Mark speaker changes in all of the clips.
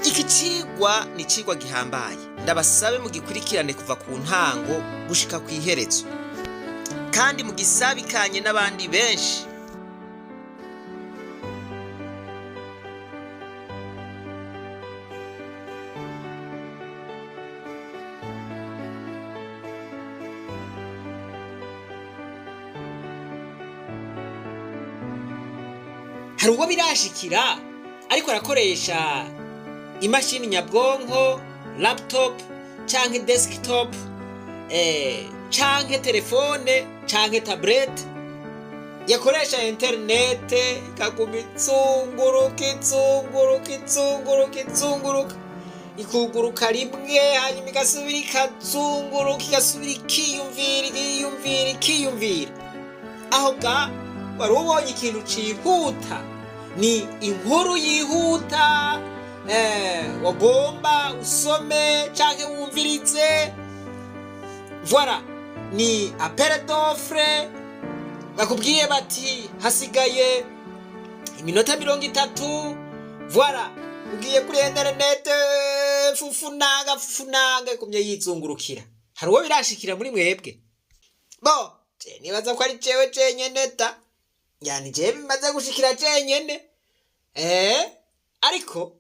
Speaker 1: Iki cigwa ni icigwa gihambaye, ndabasabe mugikurikirane kuva ku ntango gushika ku iherezo, kandi mugisabikanye n'abandi benshi. Hari uwo birashikira ariko arakoresha imashini nyabwonko, laptop canke desktop, canke telefone canke tablete, yakoresha interinete ikaguma izunguruka, izunguruka, izunguruka, izunguruka, ikuguruka rimwe, hanyuma igasubira ikazunguruka, igasubira ikiyumvira, ikiyumvira, ikiyumvira. Aho ga wari ubonye ikintu cihuta, ni inkuru yihuta, wagomba usome canke wumvirize. Voilà, ni appel d'offre bakubwiye bati hasigaye iminota 30. Voilà, ugiye kuri interinete, fufunanga fufunanga, igumye yizungurukira. Hari uwo birashikira muri mwebwe? Bo je nibaza ko ari jewe jenyene ta, yani jewe bimaze gushikira jenyene, ariko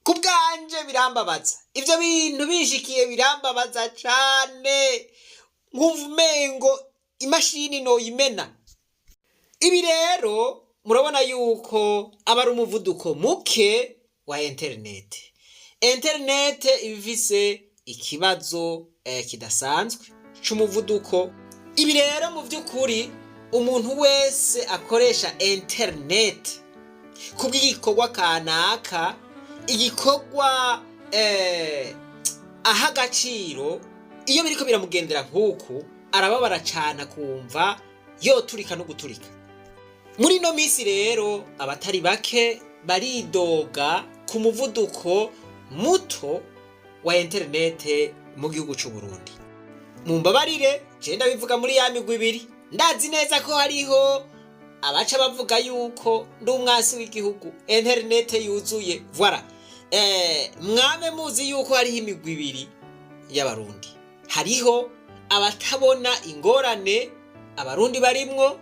Speaker 1: ku bwanje birambabaza. Ivyo bintu bishikiye birambabaza cane, nkumva umengo imashini noyimena. Ibi rero murabona yuko aba ari umuvuduko muke wa interinete. Interinete iba ifise ikibazo kidasanzwe c'umuvuduko. Ibi rero mu vy'ukuri umuntu wese akoresha interinete kubw'igikorwa kanaka, igikorwa aha agaciro, iyo biriko biramugendera nk'uku arababara cane, akumva yoturika no guturika. Muri ino minsi rero abatari bake baridoga ku muvuduko muto wa interinete mu gihugu c'u Burundi. Mumbabarire, je ndabivuga muri ya migwi ibiri. Ndazi neza ko hariho abaca bavuga yuko ndi umwasi w'igihugu, interinete yuzuye. Voilà, mwame muzi yuko hariho imigwi ibiri y'Abarundi. Hariho abatabona ingorane Abarundi barimwo,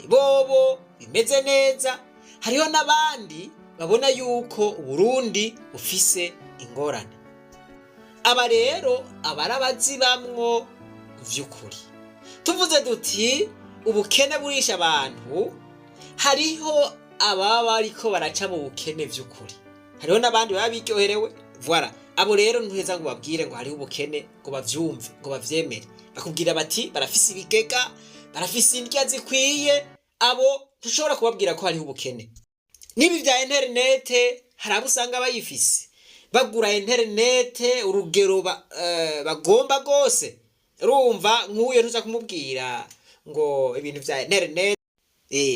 Speaker 1: bobo bimeze neza. Hariho n'abandi babona yuko Uburundi bufise ingorane. Aba rero aba ari abazibamwo vy'ukuri. Tuvuze duti ubukene burisha abantu, hariho ababa bariko baraca mu bukene vy'ukuri, hariho n'abandi baba biryoherewe. Voilà, abo rero ntuheza ngo babwire ngo hariho ubukene ngo bavyumve, ngo bavyemere. Bakubwira bati barafise ibigega, barafise indya zikwiye. Abo ntushobora kubabwira ko hariho ubukene. N'ibi vya interinete, hari abo usanga bayifise, bagura interinete urugero bagomba rwose. Urumva nk'uyo ntuza kumubwira ngo ibintu vya interinete,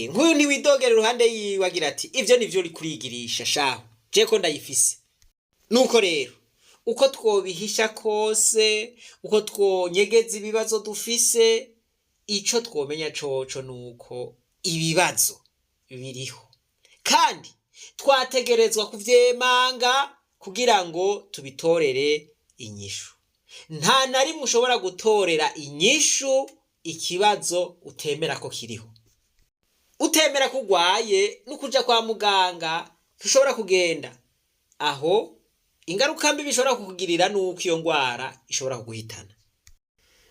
Speaker 1: nk'uyu ntiwidogera iruhande yiwe, agira ati ivyo nivyo uri kurigirisha shaho, je ko ndayifise. Nuko rero uko twobihisha kose, uko twonyegeza ibibazo dufise, ico twomenya coco nuko ibibazo biriho, kandi twategerezwa kuvyemanga kugira ngo tubitorere inyishu. Nta na rimwe ushobora gutorera inyishu ikibazo utemera ko kiriho. Utemera ko urwaye, no kuja kwa muganga ntushobora kugenda. Aho ingaruka mbi bishobora kukugirira nuko iyo ngwara ishobora kuguhitana.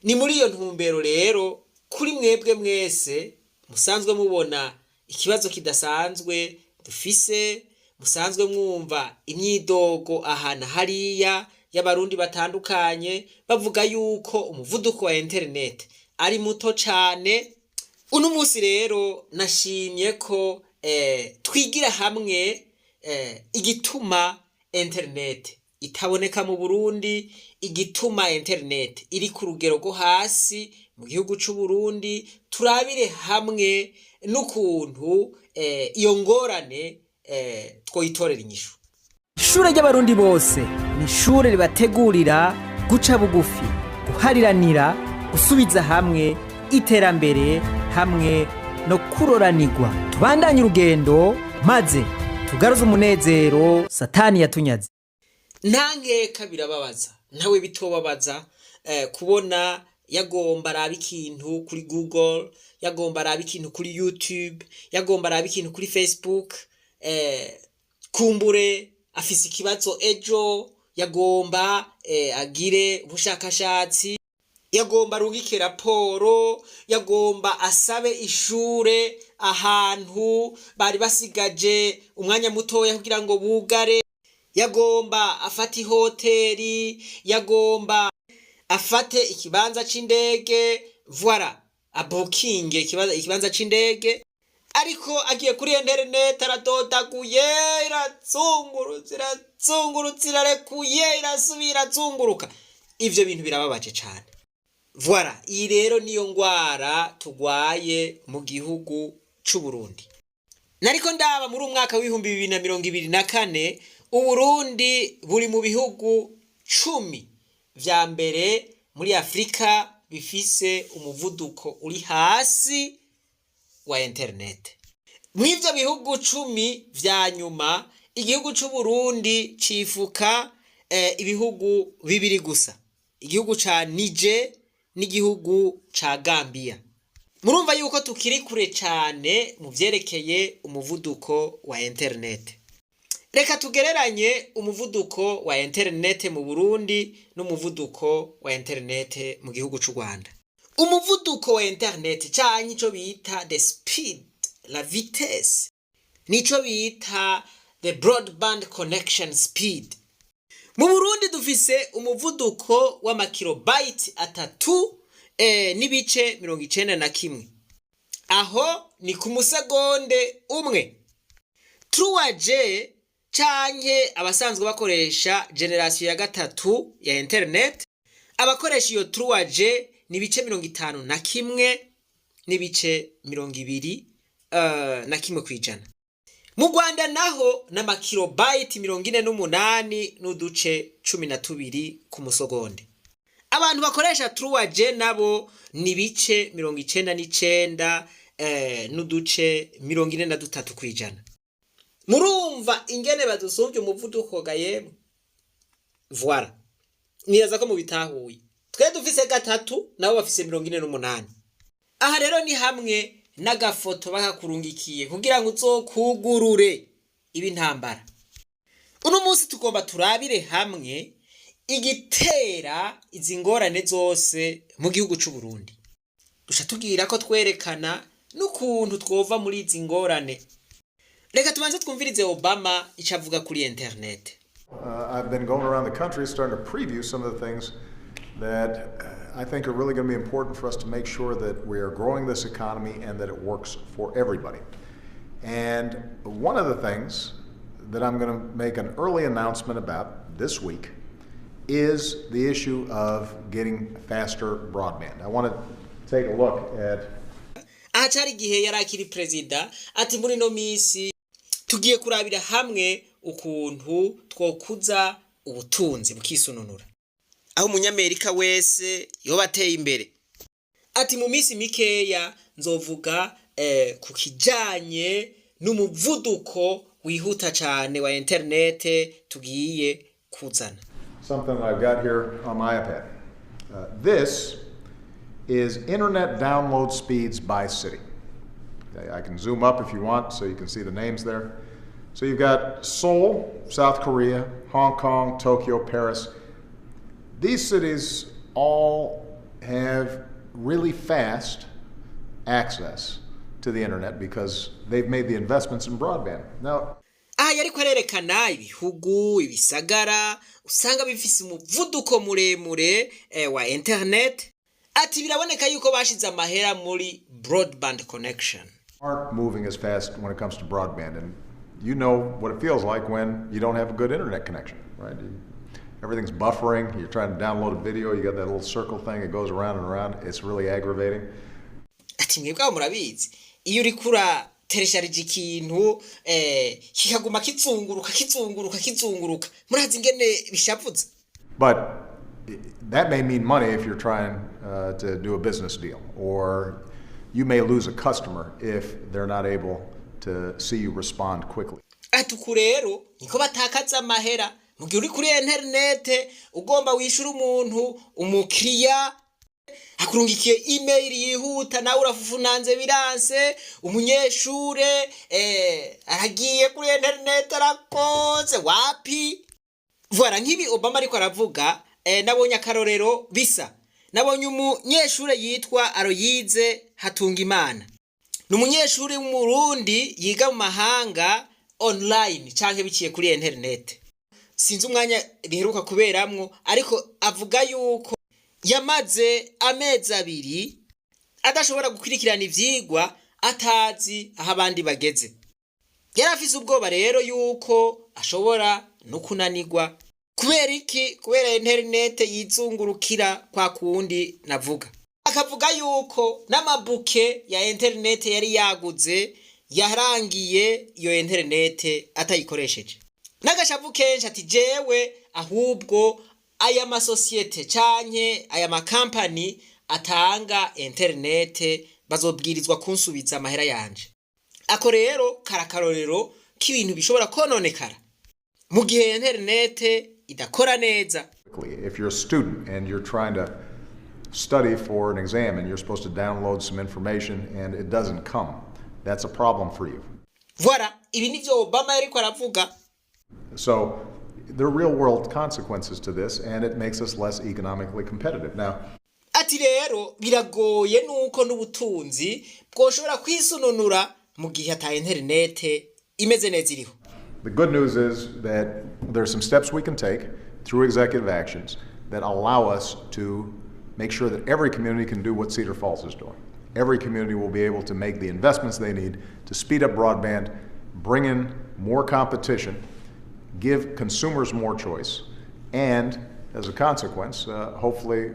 Speaker 1: Ni muri iyo ntumbero rero, kuri mwebwe mwese musanzwe mubona ikibazo kidasanzwe dufise, musanzwe mwumva imyidogo aha na hariya y'Abarundi batandukanye bavuga yuko umuvuduko wa interinete ari muto cane, uno munsi rero nashimye ko twigira hamwe igituma interinete itaboneka mu Burundi, igituma interinete iri ku rugero rwo hasi mu gihugu c'u Burundi, turabire hamwe n'ukuntu iyo ngorane twoyitorera inyishu.
Speaker 2: Ishure ry'Abarundi bose ni ishure ribategurira guca bugufi, guhariranira, gusubiza hamwe, iterambere hamwe no kuroranirwa. Tubandanye urugendo maze Tugaruze umunezero Satani yatunyaze.
Speaker 1: Nta nkeka birababaza, nawe bitobabaza kubona yagomba araba ikintu kuri Google, yagomba araba ikintu kuri YouTube, yagomba araba ikintu kuri Facebook, kumbure afise ikibazo ejo, yagomba agire ubushakashatsi, yagomba arungike raporo, yagomba asabe ishure ahantu bari basigaje umwanya mutoya kugira ngo bugare, yagomba afate ihoteri, yagomba afate ikibanza c'indege, voilà, abukinge ikibanza c'indege, ariko agiye kuri interineti aradodaguye, irazungurutse, irazungurutse, irarekuye, irasubira, irazunguruka. Ivyo bintu birababaje cane. Voilà, iyi rero niyo ngwara tugwaye mu gihugu c'u Burundi. Nariko ndaba muri umwaka w'2024, Uburundi buri mu bihugu 10 vya mbere muri Afurika bifise umuvuduko uri hasi wa internet. Mw'ivyo bihugu 10 vya nyuma, igihugu c'u Burundi cifuka ibihugu bibiri gusa, igihugu ca Niger n'igihugu ca Gambia. Murumva yuko tukiri kure cane mu vyerekeye umuvuduko wa internet. Reka tugereranye umuvuduko wa internet mu Burundi n'umuvuduko wa internet mu gihugu c'u Rwanda. Umuvuduko wa internet, canke ico bita the speed, la vitesse, nico bita the broadband connection speed, mu Burundi dufise umuvuduko w'amakilobyte 3 n'ibice 91, aho ni ku musegonde umwe. 3G canke abasanzwe bakoresha génération ya gatatu ya internet, abakoresha iyo 3G ni ibice 51 n'ibice 21 kw'ijana. Mu Rwanda naho n'amakilobyte 48 n'uduce 12 ku musogonde. Abantu bakoresha 3G nabo ni ibice 99 n'uduce 43 kw'ijana. Murumva ingene badusumbye umuvuduko ga yemwe. Voilà, nibaza ko mubitahuye. Twe dufise 3, nabo bafise 48. Aha rero ni hamwe n'agafoto bakakurungikiye kugira ngo uzokugurure iba intambara. Uno munsi tugomba turabire hamwe igitera izi ngorane zose mu gihugu c'u Burundi, duca tubwira ko twerekana n'ukuntu twova muri izi ngorane. Reka tubanze twumvirize Obama ico avuga kuri internet.
Speaker 3: I've been going around the country starting to preview some of the things that I think are really going to be important for us to make sure that we are growing this economy and that it works for everybody. And one of the things that I'm going to make an early announcement about this week is the issue of getting faster broadband. I want to take a look at
Speaker 1: Aha cari igihe yari akiri perezida. Ati muri ino minsi tugiye kurabira hamwe ukuntu twokuza ubutunzi bukisununura, aho umunyamerika wese yoba ateye imbere. Ati mu minsi mikeya nzovuga ku kijanye n'umuvuduko wihuta cane wa interinete tugiye kuzana.
Speaker 3: Something that I've got here on my iPad. This is internet download speeds by city. Okay, I can zoom up if you want so you can see the names there. So you've got Seoul, South Korea, Hong Kong, Tokyo, Paris. These cities all have really fast access to the internet because they've made the investments in broadband. Now,
Speaker 1: Aha yariko arerekana ibihugu, ibisagara usanga bifise umuvuduko muremure wa internet. Ati biraboneka yuko bashize amahera muri broadband connection.
Speaker 3: Aren't moving as fast when it comes to broadband. And you know what it feels like when you don't have a good internet connection, right? Everything's buffering. You're trying to download a video, you got that little circle thing, it goes around and around. It's really aggravating.
Speaker 1: Ati mwebwe aho murabizi, iyo uriko urateresharije ikintu kikaguma kizunguruka, kizunguruka, kizunguruka, murazi ingene bishavuza.
Speaker 3: But that may mean money if you're trying to do a business deal, or you may lose a customer if they're not able to see you respond quickly.
Speaker 1: Ati uku rero niko batakaza amahera. Mu gihe uri kuri interinete ugomba wishyura umuntu, umukiriya akurungikiye email yihuta, nawe urafufunanze biranse. Umunyeshure aragiye kuri interinete, arakoze, wapi. Voilà, nk'ibi Obama ariko aravuga, nabonye akarorero bisa. Nabonye umunyeshure yitwa Aroyize Hatungimana, ni umunyeshuri w'Umurundi yiga mu mahanga online canke biciye kuri interinete. Sinzi umwanya biheruka kuberamwo, ariko avuga yuko yamaze amezi 2 adashobora gukurikirana ivyigwa, atazi aho abandi bageze. Yari afise ubwoba rero yuko ashobora no kunanirwa. Kubera iki? Kubera interinete yizungurukira kwa kundi navuga. Akavuga yuko n'amabouquet ya interinete yari yaguze yarangiye iyo interinete atayikoresheje. N'agashavu kenshi, ati jewe ahubwo aya masosiyete canke aya makampani atanga interinete bazobwirizwa kunsubiza amahera yanje. Ako rero karakarorero k'ibintu bishobora kononekara mu gihe interinete idakora neza.
Speaker 3: If you're a student and you're trying to study for an exam and you're supposed to download some information and it doesn't come, that's a problem for you.
Speaker 1: Voilà, ibi nivyo Obama yariko aravuga.
Speaker 3: So there are real world consequences to this, and it makes us less economically competitive. Now,
Speaker 1: Ati rero biragoye nuko n'ubutunzi bwoshobora kwisununura mu gihe ata interinete imeze neza iriho.
Speaker 3: the good news is that there are some steps we can take through executive actions that allow us to make sure that every community can do what Cedar Falls is doing. Every community will be able to make the investments they need to speed up broadband, bring in more competition, give consumers more choice, and as a consequence, hopefully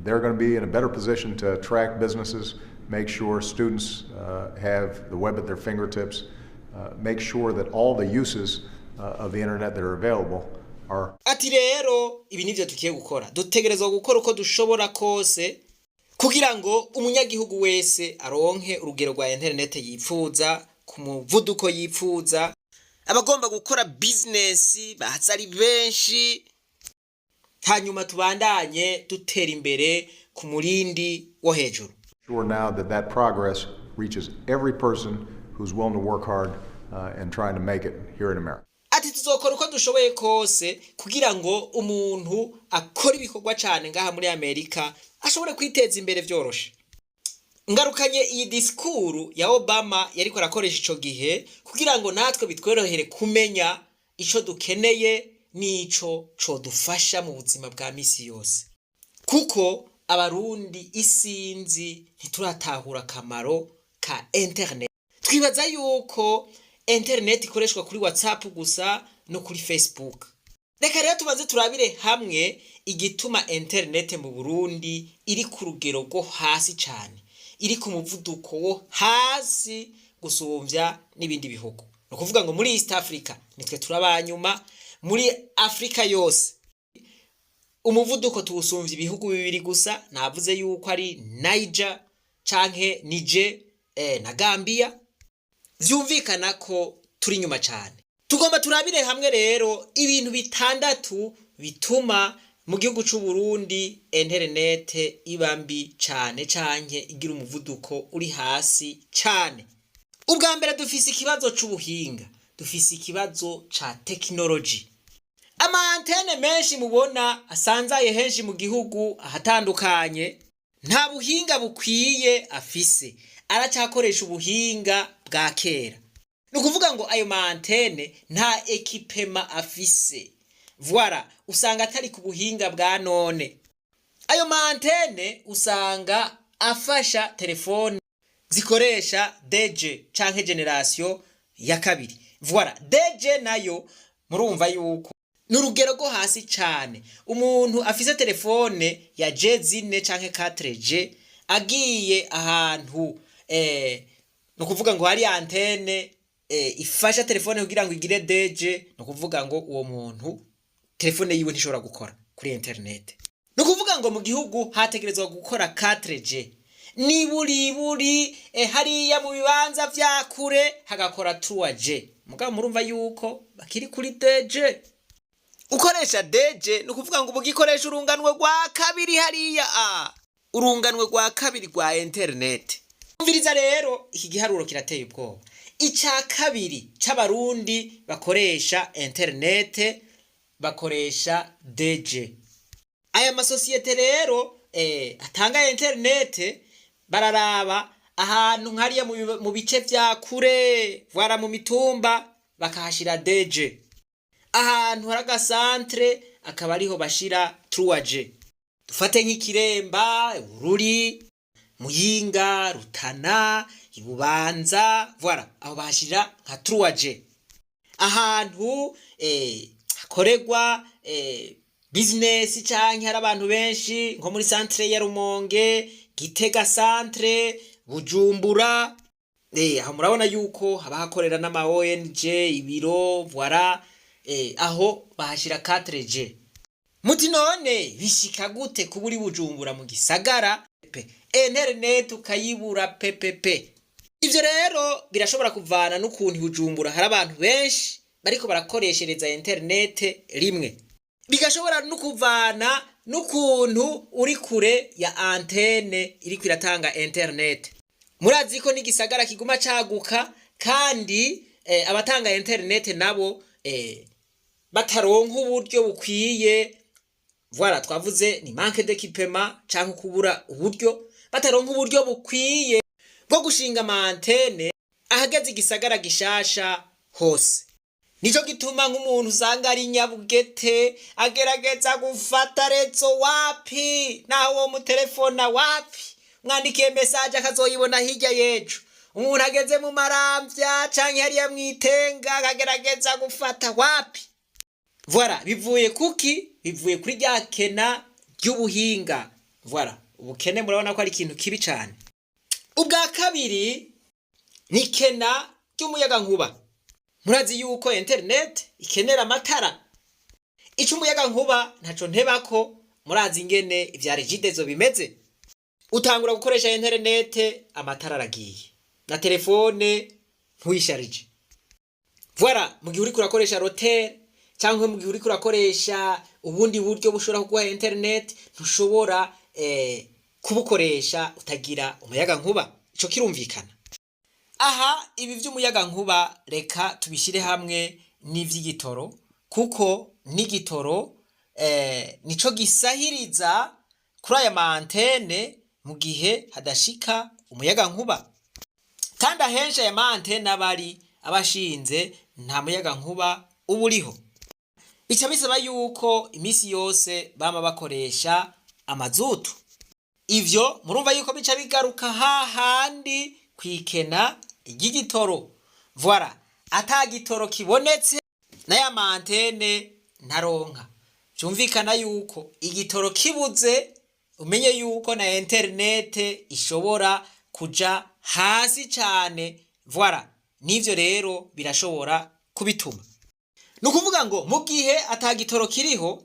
Speaker 3: they're going to be in a better position to attract businesses, make sure students have the web at their fingertips, make sure that all the uses of the internet that are available are
Speaker 1: Ati rero ibi nivyo tugiye gukora. Dutegerezwa gukora uko dushobora kose kugira ngo umunyagihugu wese aronke urugero rwa interinete yipfuza ku muvuduko yipfuza, abagomba gukora bizinesi baza ari benshi, hanyuma tubandanye dutera imbere ku murindi wo hejuru.
Speaker 3: sure now that that progress reaches every person who's willing to work hard and trying to make it here in America.
Speaker 1: Ati tuzokora uko dushoboye kose kugira ngo umuntu akora ibikorwa cyane ngaha muri Amerika ashobore kwiteza imbere vyoroshe. Ngarukanye iyi disikuru ya Obama yariko arakoresha ico gihe kugira ngo natwe bitworohere kumenya ico dukeneye n'ico codufasha mu buzima bwa misi yose, kuko Abarundi isinzi ntituratahura akamaro ka internet. Twibaza yuko internet ikoreshwa kuri WhatsApp gusa no kuri Facebook. Reka rero tubanze turabire hamwe igituma internet mu Burundi iri ku rugero rwo hasi cyane, iri ku muvuduko wo hasi gusumvya n'ibindi bihugu. Ni ukuvuga ngo muri East Africa nitwe turabanyuma. Muri Afrika yose umuvuduko tuwusumvya ibihugu bibiri gusa. Navuze yuko ari Niger canke Niger na Gambia. Vyumvikana ko turi inyuma cyane. Tugomba turabire hamwe rero ibintu bitandatu bituma mu gihugu c'u Burundi interinete iba mbi cane canke igira umuvuduko uri hasi cane. Ubwa mbere, dufise ikibazo c'ubuhinga, dufise ikibazo ca tekinoloji. Ama antennes menshi mubona asanzaye henshi mu gihugu ahatandukanye nta buhinga bukwiye afise, aracyakoresha ubuhinga bwa kera. Ni ukuvuga ngo ayo ma antennes nta équipement afise. Voilà, usanga atari ku buhinga bwa none. Ayo ma antennes usanga afasha telefone zikoresha 2G canke génération ya kabiri. Voilà, 2G nayo murumva yuko ni urugero rwo hasi cane. Umuntu afise telefone ya G 4 canke 4G agiye ahantu ni ukuvuga ngo hari antenne ifasha telefone kugira ngo igire 2G, ni ukuvuga ngo uwo muntu telefone yiwe ntishobora gukora kuri internet. Ni ukuvuga ngo mu gihugu hategerezwa gukora 4G niburiburi, hariya mu bibanza vya kure hagakora 3G. Mugabo murumva yuko bakiri kuri 2G. Ukoresha 2G ni ukuvuga ngo uba ugikoresha urunganwe rwa kabiri hariya, a urunganwe rwa kabiri rwa interineti. Umviriza rero, iki giharuro kirateye ubwoba. Icya kabiri c'Abarundi bakoresha interinete bakoresha 2G. Aya masosiyete rero atanga interinete bararaba ahantu nkariya mu bice vya kure, voilà, mu mitumba bakahashira 2G, ahantu hari agasantere akaba ariho bashira 3G. Dufate nk'Ikiremba, Bururi, Muyinga, Rutana, Ibubanza, voilà, aho bahashira nka 3G. Ahantu hakorerwa business canke hari abantu benshi, nko muri centre ya Rumonge, Gitega centre, Bujumbura, aho murabona yuko haba hakorera n'ama ONG, ibiro, voilà, aho bahashira 4G. Muti none bishika gute kuba uri Bujumbura mu gisagara pe internet ukayibura pepepe? Ivyo rero birashobora kuvana n'ukuntu Bujumbura hari abantu benshi bariko barakoreshereza internet rimwe, bigashobora no kuvana n'ukuntu uri kure ya antenne iriko iratanga internet. Murazi ko n'igisagara kiguma caguka kandi abatanga internet nabo bataronka uburyo bukwiye. Voilà, twavuze ni manque d'équipement canke kubura uburyo, bataronka uburyo bukwiye bwo gushinga ama antennes ahageze igisagara gishasha hose. Nico gituma nk'umuntu usanga ari Nyabugete agerageza gufata réseau, wapi, naho uwo mutelefona wapi, mwandikiye message akazoyibona hirya y'ejo. Umuntu ageze mu Maramvya canke hariya mwitenga akagerageza gufata, wapi. Voilà, bivuye kuki? Bivuye kuri rya kena ry'ubuhinga. Voilà, ubukene murabona ko ari ikintu kibi cane. Ubwa kabiri ni kena ry'umuyagankuba. Murazi yuko internet ikenera amatara. Ico umuyagankuba ntaco ntebako, murazi ingene ivya Regideso bimeze. Utangura gukoresha internet amatara aragiye, na telefone ntuyisharije. Voilà, mu gihe uriko urakoresha router cyangwa mu gihe uriko urakoresha ubundi buryo bushobora kuguha internet, ntushobora kubukoresha utagira umuyaga nkuba. Ico kirumvikana. Aha ibi vy'umuyaga nkuba reka tubishyire hamwe n'ivy'igitoro, kuko n'igitoro nico gisahiriza kuri aya ma antennes mu gihe hadashika umuyaga nkuba. Kandi ahenshi aya ma antennes aba ari abashinze nta muyaga nkuba uba uriho, bica bisaba yuko iminsi yose bama bakoresha amazutu. Ivyo murumva yuko bica bigaruka hahandi kwikena ry'igitoro. Voilà, ata gitoro kibonetse n'aya ma antennes ntaronka. Vyumvikana yuko igitoro kibuze, umenye yuko na interinete ishobora kuja hasi cane. Voilà, n'ivyo rero birashobora kubituma. Ni ukuvuga ngo mu gihe ata gitoro kiriho,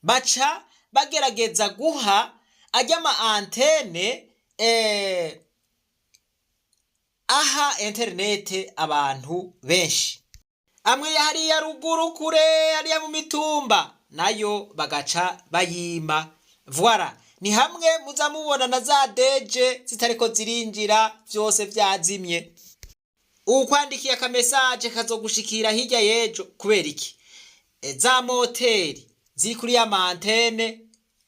Speaker 1: baca bagerageza guha ajya ama antennes aha interinete abantu benshi, amwe hariya ruguru kure, hariya mu mitumba, nayo bagaca bayima. Voilà, ni hamwe muza mubona na za 2G zitariko zirinjira, vyose vyazimye. Ukwandikiye aka message kazogushikira hirya y'ejo. Kubera iki? Za moteri ziri kuri ya ma antennes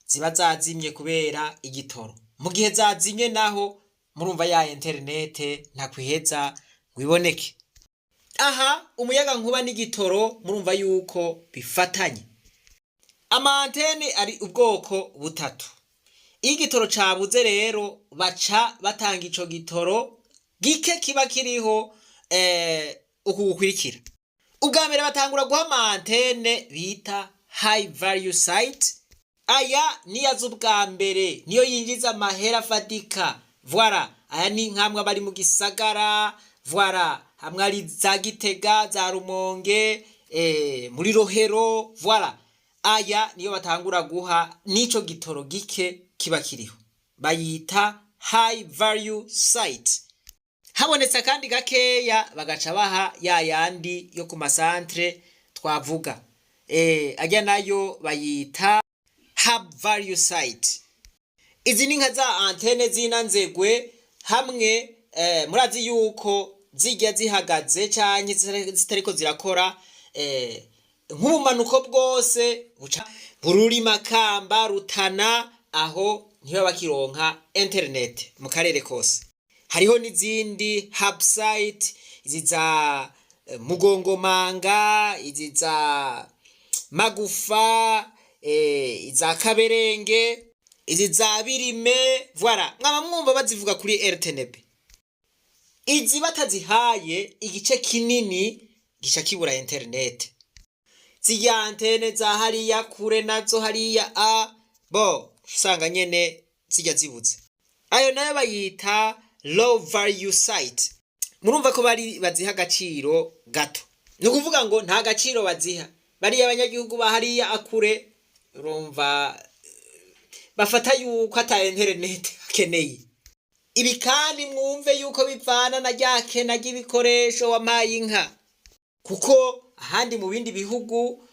Speaker 1: ziba zazimye kubera igitoro. Mu gihe zazimye naho, murumva ya interinete ntakwiheza ngo iboneke. Aha umuyaga nkuba n'igitoro murumva yuko bifatanye. Ama antennes ari ubwoko butatu. Iyo igitoro cabuze rero, baca batanga ico gitoro gike kiba kiriho uku gukurikira. Ubwa mbere batangura guha ama antennes bita high value site. Aya niyo aza ubwa mbere, niyo yinjiza amahera afatika. Voilà, aya ni nkamwe abari mu gisagara, voilà, hamwe ari za Gitega, za Rumonge, muri Rohero. Voilà, aya niyo batangura guha n'ico gitoro gike kiba kiriho, bayita high value site. Habonetse akandi gakeya, bagaca baha ya yandi yo ku masantere twavuga. Ajya nayo bayita hub value site. Izi ni nka za antene z'inanzegwe hamwe. Murazi yuko zijya zihagaze canke zitariko zirakora, nk'ubumanuko bwose buca Bururi, Makamba, Rutana, aho ntiba bakironka internet mu karere kose. Hariho n'izindi hub site, izi za Mugongomanga, izi za Magufa, iza Kaberenge, izi za Birime. Voilà, mwaba mwumva bazivuga kuri RTNB. Izi batazihaye, igice kinini gica kibura internet. Zirya antene za hariya kure nazo hariya a bo usanga nyene zijya zibuze. Ayo nayo bayita low value site. Murumva ko bari baziha agaciro gato, ni ukuvuga ngo nta gaciro baziha bariya abanyagihugu ba hariya akure. Urumva bafata yuko ata internet akeneye. Ibi kandi mwumve yuko bivana na rya kena ry'ibikoresho wampaye inka, kuko ahandi mu bindi bihugu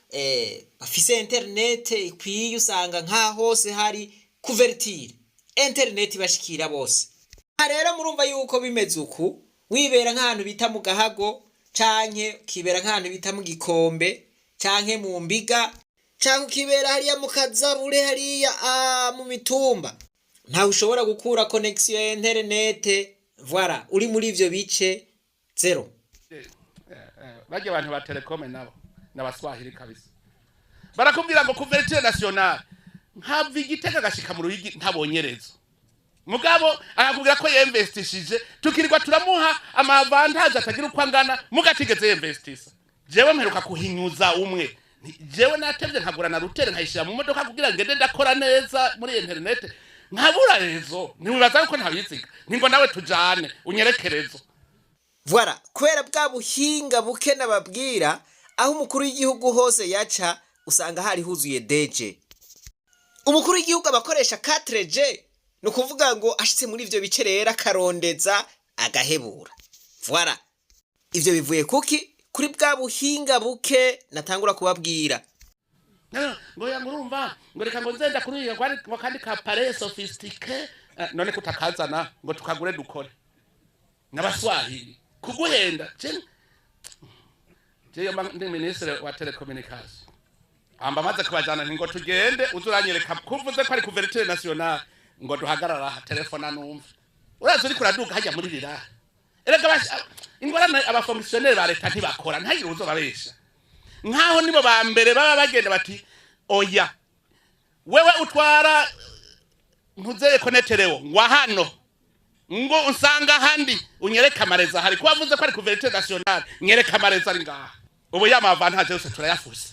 Speaker 1: bafise internet ikwiye, usanga nka hose hari couverture, internet bashikira bose. Aha rero murumva yuko bimeze uku: wibera nk'ahantu bita mu Gahago, canke ukibera nk'ahantu bita mu Gikombe, canke mu Mbiga, canke ukibera hariya mu Kazabure, hariya mu mitumba, ntawe ushobora gukura connexion ya internet. Voilà, uri muri ivyo bice, zéro.
Speaker 4: Bajya abantu ba télécom nabo n'abaswahili kabisa, barakubwira ngo couverture nationale, nkava Igitega gashika mu Ruyigi ntabonye réseau, mugabo akakubwira ko yemvestishije, tukirirwa turamuha ama avantages atagira uko angana, mugatigeze yemvestisa. Jewe mperuka kuhinyuza umwe. Jewe natevye nkagura na routeur, nkayishira mu modoka kugira ngende ndakora neza muri internet, nkabura réseau. Ntiwibaza yuko ntabiziga ningo nawe tujane unyereke réseau.
Speaker 1: Voilà, kubera bwa buhinga buke nababwira, aho umukuru w'igihugu hose yaca usanga hari huzuye 2G. Umukuru w'igihugu abakoresha 4G, ni ukuvuga ngo ashitse muri ivyo bice rero akarondeza agahebura. Voilà, ivyo bivuye kuki? Kuri bwa buhinga buke natangura kubabwira.
Speaker 4: Ngo ya ngurumva ngo reka ngo nzenda kuri iyo ngo kandi ka appareil sophistiqué. None kutakazana ngo tukagure dukore? N'abaswahili kuguhenda. Je ndi ministre wa télécommunication, amba maze kubajana nti ngo tugende uzuranyereka kuvuze ko ari couverture nationale, ngo duhagarara aha, telefona numva urazi uriko uraduga hajya muri rira. Erega ingorane, aba fonctionnaires ba leta ntibakora, ntagire uzobabesha nkaho nibo ba mbere baba bagenda bati: "Oya, wewe utwara ntuzeye koneterewo ngo hano ngo usanga ahandi unyereke ama réseaux ahari, ko wavuze ko ari couverture nationale, nyereka ama réseaux ari ngaha." Ubu ya avantages yose turayafuse.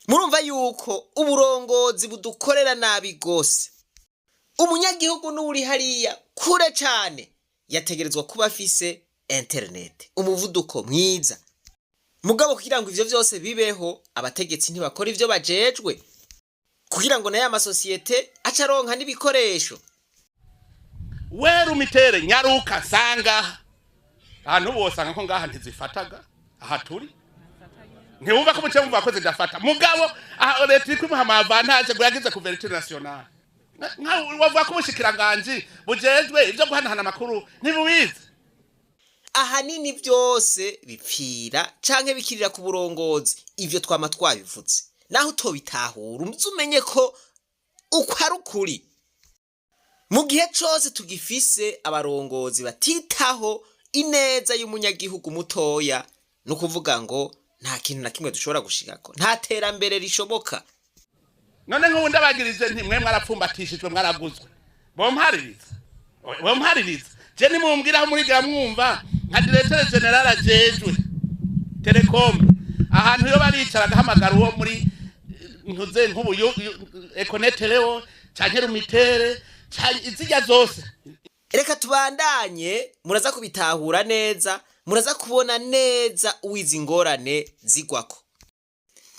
Speaker 1: Murumva yuko uburongozi budukorera nabi gose. Umunyagihugu n'uri hariya kure cane yategerezwa kuba afise internet, umuvuduko mwiza. Mugabo kugira ngo ivyo vyose bibeho, abategetsi ntibakora ivyo bajejwe kugira ngo nayo amasosiyete ace aronka n'ibikoresho.
Speaker 4: Wera umitere nyaruka sanga ahantu bosanga ko ngaha ntizifataga. Aha turi ntiwumva ko muce mumva ko zidafata, mugabo aha leta iri kwimuha ama avantages ngo yagize couverture nationale. Nka wavuga ko ubushikiranganji bujejwe ibyo guhanahana amakuru ntibubizi.
Speaker 1: Ahanini byose bipfira canke bikirira ku burongozi. Ivyo twama twabivuze, naho utobitahura uze umenye ko uko ari ukuri. Mu gihe cose tugifise abarongozi batitaho ineza y'umunyagihugu mutoya, ni ukuvuga ngo nta kintu na kimwe dushobora gushikako, nta terambere rishoboka.
Speaker 4: None nk'ubu ndabagirije nti mwe mwarapfumbatishijwe, mwaraguzwe, bompaririza, bompaririza. Je nimumbwira aho murigira mwumva nka directeur général ajejwe télécom, ahantu yo baricara agahamagara uwo muri ntuze nk'ubu Econet-Leo canke Lumitel canke izirya zose.
Speaker 1: Reka tubandanye, muraza kubitahura neza, muraza kubona neza uwizi ingorane zigwako.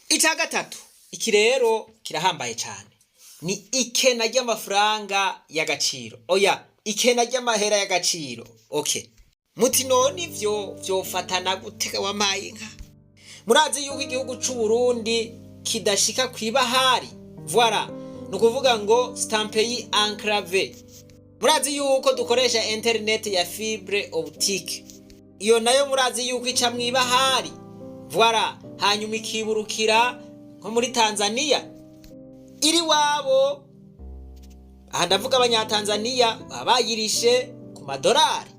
Speaker 1: Icya gatatu, iki rero kirahambaye cyane, ni ikena ry'amafaranga y'agaciro. Oya, ikena ry'amahera y'agaciro. Okay. Muti none ivyo vyofatana gutega wamaye inka? Murazi yuko igihugu c'u Burundi kidashika kw'ibahari. Voilà, ni ukuvuga ngo c'est un pays enclavé. Murazi yuko dukoresha internet ya fibre optique. Iyo nayo murazi yuko ica mw'ibahari. Voilà, hanyuma ikiburukira nko muri Tanzania iri wabo. Aha ndavuga Abanyatanzaniya, baba bayirishe ku madolari.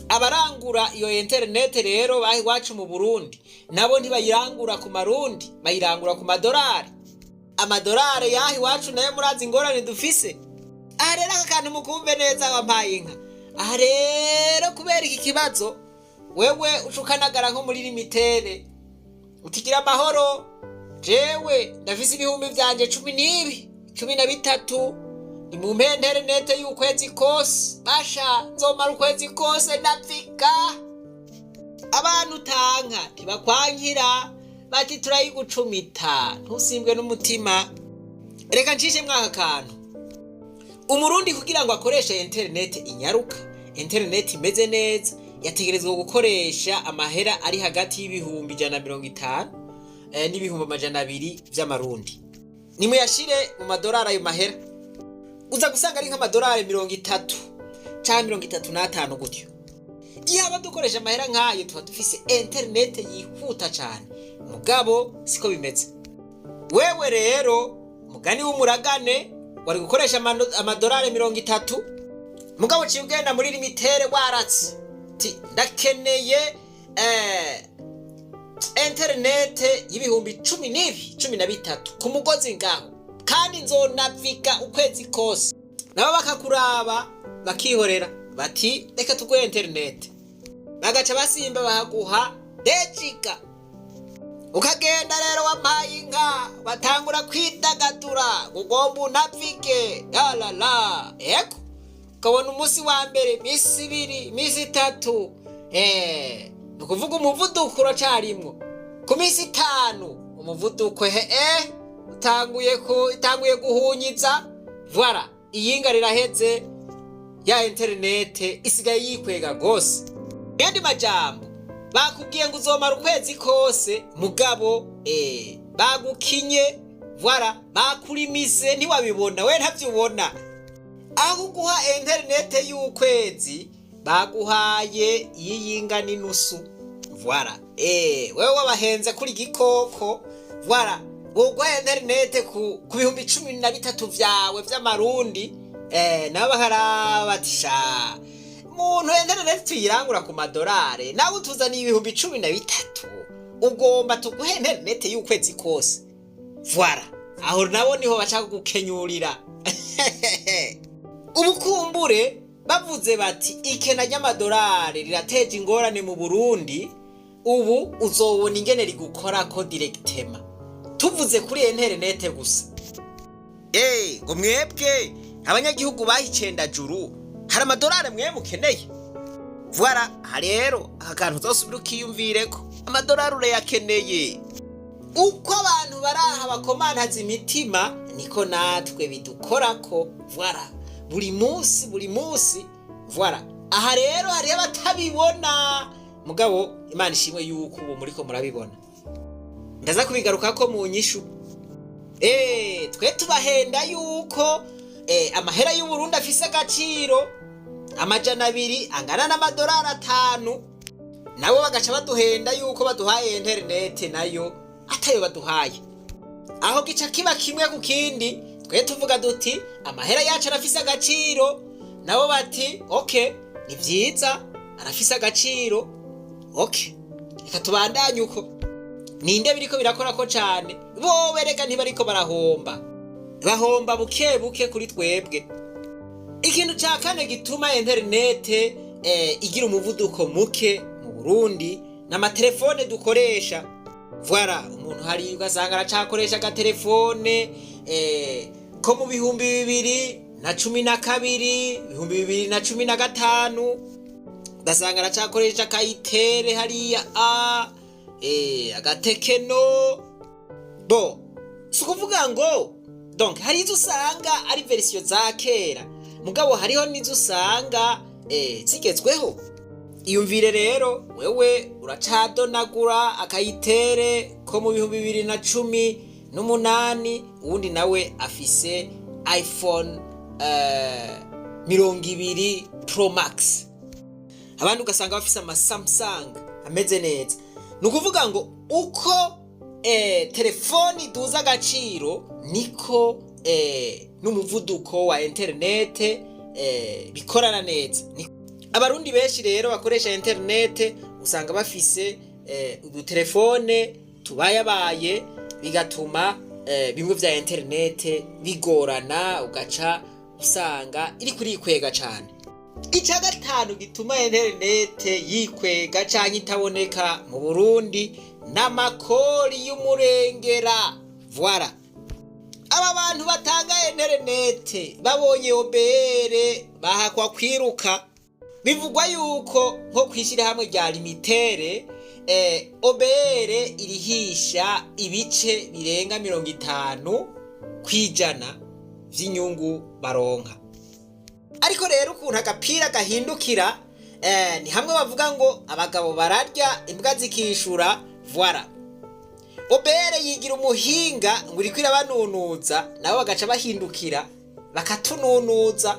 Speaker 1: Abarangura iyo internet rero baha iwacu mu Burundi nabo ntibayirangura ku marundi, bayirangura ku madolari. Amadolari yaha iwacu nayo murazi ingorane dufise. Aha rero aka kantu mukumve neza, wampaye inka. Aha rero kubera iki kibazo, wewe uca ukanagara nko muri Lumitel, utigira amahoro, jewe ndafise ibihumbi vyanje 10 n'ibi, 13, nimumpe interinete y'ukwezi kose, basha nzomara ukwezi kose ndapfika. Abantu utanka ntibakwankira, bati turayigucumita, ntusimbwe n'umutima. Reka ncishe mwaka kantu. Umurundi kugira ngo akoreshe interinete inyaruka, interinete imeze neza, yategerezwa gukoresha amahera ari hagati y'150,000 n'200,000 vy'amarundi. Nimuyashire mu madolari ayo mahera, uza gusanga ari nk'amadolari 30 canke 35 gutyo. Iyo aba dukoresha amahera nk'ayo, tuba dufise interinete yihuta cane, mugabo siko bimeze. Wewe rero, mugani w'umuragane, wari gukoresha amadolari 30, mugabo uciye ugenda muri Lumitel waratse ti ndakeneye interinete y'10,000 n'ibi, 13 ku mugozi ngaho, kandi nzonavika ukwezi kose. Nabo bakakuraba bakihorera, bati reka tuguhe interinete, bagaca basimba bakaguha 2 giga. Ukagenda rero, wampaye inka, batangura kwidagadura, ugomba unavige yalala. Ego, ukabona umunsi wa mbere, iminsi 2, iminsi 3, ni ukuvuga umuvuduko uracarimwo. Ku minsi 5 umuvuduko he utanguye ku itanguye guhunyiza. Voilà, iyinga riraheze, ya interinete isigaye yikwega gose. Yandi majambo, bakubwiye ngo uzomara ukwezi kose, mugabo bagukinye. Voilà, bakurimise ntiwabibona, we ntavyo ubona. Aho uguha interinete y'ukwezi, baguhaye iy'iyinga n'inusu. Voilà, wewe wabahenze kuri igikoko. Voilà, woguha interinete ku 13,000 vyawe vy'amarundi, nabo bakaraba bati sha muntu, interinete tuyirangura ku madolari, nawe utuzaniye 13,000, ugomba tuguhe interinete y'ukwezi kose. Voilà, aho nabo niho baca gukenyurira. Ubukumbure bavuze bati ikena ry'amadolari rirateje ingorane mu Burundi, ubu uzobona ingene rigukorako directement, tuvuze kuri interinete gusa. Ngo mwebwe abanyagihugu bahicendajuru, hari amadolari mwe mukeneye. Voilà, aha rero aka kantu uzosubira ukiyumvireko, amadolari urayakeneye. Uko abantu baraha bakomantaza imitima, niko natwe bidukorako. Voilà, buri munsi, buri munsi. Voilà, aha rero hariho abatabibona, mugabo Imana ishimwe yuko ubu muriko murabibona. Ndaza kubigarukako mu nyishu. Twe tubahenda yuko amahera y'Uburundi afise agaciro, 200 angana n'amadolari 5, nabo bagaca baduhenda yuko baduhaye interinete, nayo atayo baduhaye. Aho gica kiba kimwe ku kindi. Twe tuvuga duti amahera yacu arafise agaciro, nabo bati ok, ni vyiza, arafise agaciro, ok, reka tubandanye uko. Ninde biriko birakorako cane? Bobe reka ntibariko barahomba, bahomba buke buke kuri twebwe. Ikintu ca kane gituma interinete igira umuvuduko muke mu Burundi n'amatelefone dukoresha. Voilà, umuntu hari ugasanga aracakoresha agatelefone ko mu 2012, 2015, ugasanga aracakoresha aka Itel hariya a aga Tecno. Bo si ukuvuga ngo donc hari izo usanga ari version za kera, mugabo hariho n'izo usanga zigezweho. Iyumvire rero, wewe uracadonagura akayitere ko mu 2018, uwundi nawe afise iPhone 20 Pro Max, abandi ugasanga bafise ama Samsung ameze neza. Ni ukuvuga ngo uko telefoni iduza agaciro, niko n'umuvuduko wa interinete bikorana neza. Abarundi benshi rero bakoresha interinete usanga bafise udutelefone tubayabaye, bigatuma bimwe vya interinete bigorana, ugaca usanga iri kurikwega cane. Icya gatanu gituma interinete yikwega canke itaboneka mu Burundi n'amakori y'umurengera. Voilà, aba bantu batanga interinete babonye OBR bahakwa kwiruka. Bivugwa yuko nko kw'ishyirahamwe rya Lumitel, OBR irihisha ibice birenga 50% vy'inyungu baronka. Ariko rero ukuntu agapira gahindukira, ni hamwe bavuga ngo abagabo bararya imbwa zikishura. Voilà, OBR yigira umuhinga ngo iriko irabanunuza, nabo bagaca bahindukira bakatununuza.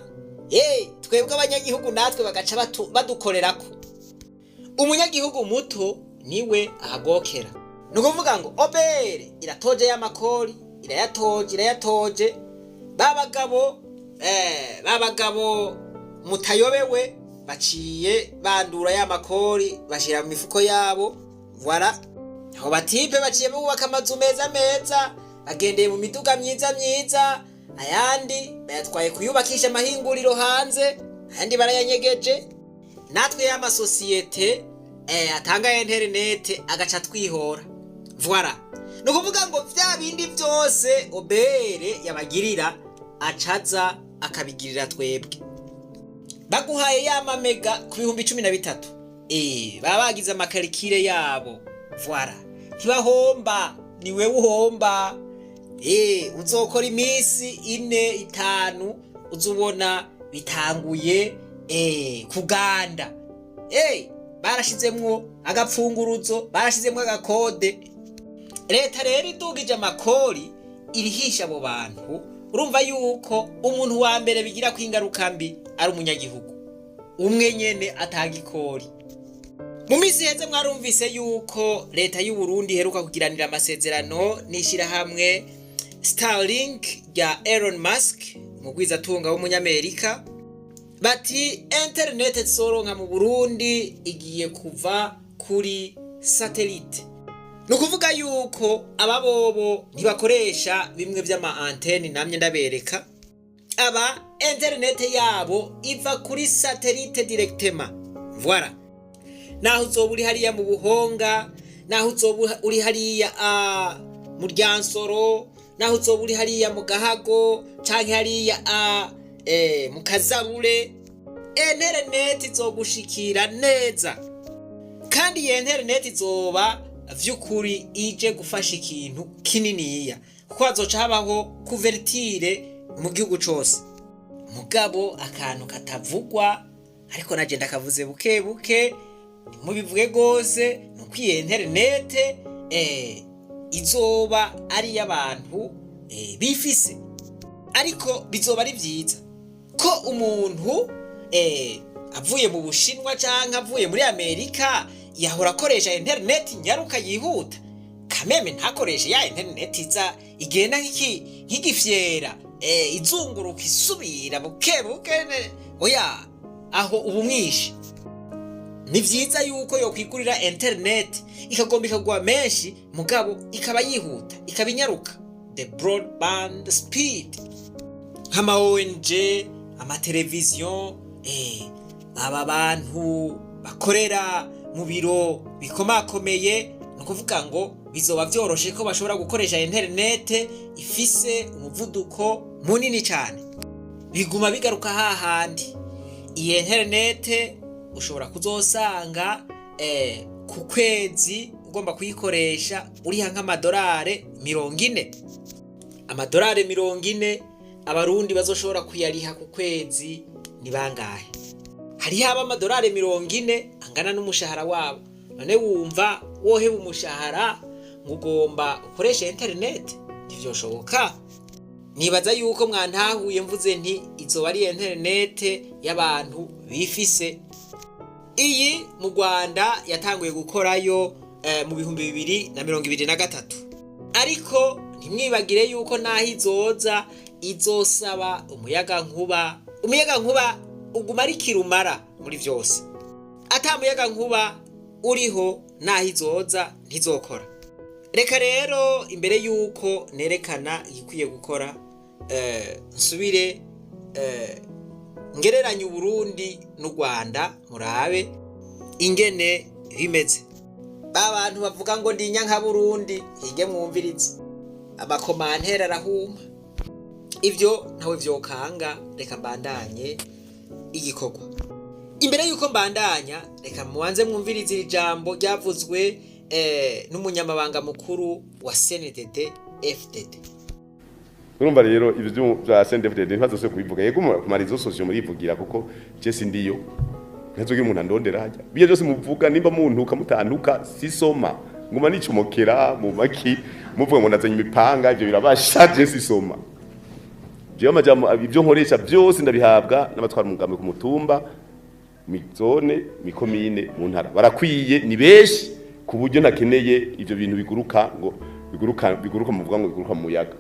Speaker 1: Twebwe abanyagihugu natwe bagaca badukorerako. Umunyagihugu muto niwe ahagokera. Ni ukuvuga ngo OBR iratoje y'amakori, irayatoje, irayatoje. Ba bagabo mutayobewe baciye bandura ya makori, bashyira mu mifuko yabo. Voilà, abo ba types baciye bubaka amazu meza meza, bagendeye mu miduga myiza myiza, ayandi bayatwaye kuyubakisha amahinguriro hanze, ayandi barayanyegeje. Natwe y'amasosiyete atanga interinete agaca twihora. Voilà, ni ukuvuga ngo vya bindi vyose OBR yabagirira, acaza akabigirira twebwe. Baguhaye ya ma méga ku 13,000, baba bagize ama calculs yabo. Voilà, ntibahomba, ni wewe uhomba. Uzokora iminsi 4, 5, uzubona bitanguye kuganda. Barashizemwo agapfunguruzo, barashizemwo agakode. Leta rero idugije amakori irihisha abo bantu, urumva yuko umuntu wa mbere bigira ko ingaruka mbi ari umunyagihugu umwe nyene atanga ikori. Mu minsi iheze mwarumvise yuko leta y'u Burundi iheruka kugiranira amasezerano n'ishyirahamwe Starlink rya Elon Musk, umugwizatunga w'umunyamerika. Bati interinete tuzoronka mu Burundi igiye kuva kuri satellite. Ni ukuvuga yuko aba bobo ntibakoresha bimwe vy'ama antennes namye ndabereka. Aba interinete yabo iva kuri satellite directement. Voilà, naho uzoba uri hariya mu Buhonga, naho uzoba uri hariya mu Ryansoro, naho uzoba uri hariya mu Gahago canke hariya mu Kazabure, interineti izogushikira neza. Kandi iyo interineti izoba vy'ukuri ije gufasha ikintu kininiya, kuko hazoca habaho couverture mu gihugu cose. Mugabo akantu katavugwa, ariko naje ndakavuze buke buke, ntimubivuge gose, ni uko iyo interinete izoba ari iy'abantu bifise. Ariko bizoba ari vyiza ko umuntu avuye mu Bushinwa canke avuye muri Amerika yahora akoresha interineti nyaruka yihuta, kameme ntakoreshe ya interineti iza igenda nk'igifyera, izunguruka isubira buke buke. Oya, aho ubu mwishe. Ni vyiza yuko yokwigurira interineti ikagomba ikagwa menshi, mugabo ikaba yihuta, ikaba inyaruka, the broadband speed, nk'ama ONG, amateleviziyo, aba bantu bakorera mu biro bikomakomeye. Ni ukuvuga ngo bizoba vyoroshe ko bashobora gukoresha interinete ifise umuvuduko munini cyane. Biguma bigaruka hahandi, iyi interinete ushobora kuzosanga ku kwezi ugomba kuyikoresha uriha nk'amadolari 40. Amadolari 40 abarundi bazoshobora kuyariha ku kwezi ni bangahe? Hariho aba amadolari 40 Angana n'umushahara wabo. None wumva woheba umushahara ngo ugomba ukoreshe interineti? Ntivyoshoboka. Nibaza yuko mwantahuye mvuze nti izoba ari interinete y'abantu bifise. Iyi mu Rwanda yatanguye gukorayo mu 2023, ariko ntimwibagire yuko naho izoza izosaba umuyaga nkuba. Umuyaga nkuba uguma ari kirumara muri vyose. Ata muyaga nkuba uriho, naho izoza ntizokora. Reka rero, imbere yuko nerekana igikwiye gukora, nsubire ngereranye Uburundi n'u Rwanda, murabe ingene bimeze. Ba bantu bavuga ngo ndi nka Burundi, hige mwumvirize ama commentaires arahuma. Ibyo ntawe vyokanga. Reka mbandanye igikorwa. Imbere yuko mbandanya, reka mubanze mwumvirize iri jambo ryavuzwe n'umunyamabanga mukuru wa CNDD FDD.
Speaker 5: Urumva rero, ibyo bya CNDD-FDD ntibazose kubivuga. Yego, ku ma réseaux sociaux murivugira, kuko je sindiyo, ntazogira umuntu andondera hajya. Ibyo byose muvuga, nimba muntuka mutantuka, sisoma, nguma nicomokera mu maki. Muvuga ngo nazanye imipanga, ibyo birabasha. Je sisoma. Jewe amajambo, ibyo nkoresha byose ndabihabwa n'abatwara umugambi ku mutumba, mi zone, mi komine, mu ntara. Barakwiye, ni benshi, ku buryo ntakeneye ivyo bintu biguruka, ngo biguruka, biguruka, muvuga ngo biguruka mu muyaga.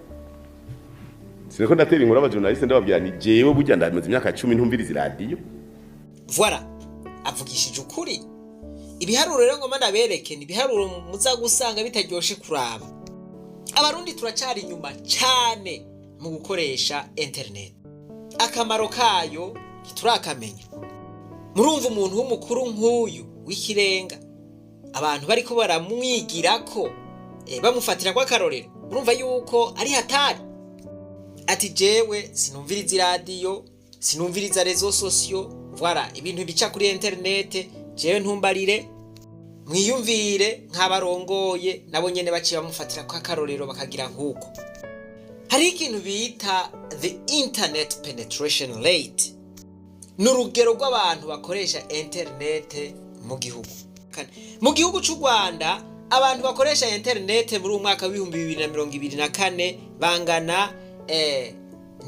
Speaker 5: Siniko ndatera inkuru aba journaliste, ndababwira ni jewe burya ndamaze imyaka 10 ntumviriza iradiyo.
Speaker 1: Voilà, avugishije ukuri. Ibiharuro rero ngoma ndabereke ni ibiharuro muza gusanga bitaryoshe kuraba. Abarundi turacari inyuma cyane mu gukoresha internet, akamaro kayo ntiturakamenya. Murumva, umuntu w'umukuru nk'uyu w'ikirenga, abantu bariko baramwigirako, bamufatira kw'akarorero, murumva yuko ari hatari. Ati: "Jewe sinumviriza iradiyo, sinumviriza réseaux sociaux, voilà, ibintu bica kuri internet jewe ntumbarire." Mwiyumvire nk'abarongoye nabo nyene baciye bamufatira kw'akarorero, bakagira nk'uko. Hariho ikintu bita the internet penetration rate, ni urugero rw'abantu bakoresha internet mu gihugu. Mu gihugu cy'u Rwanda, abantu bakoresha internet muri uyu mwaka w'2024 bangana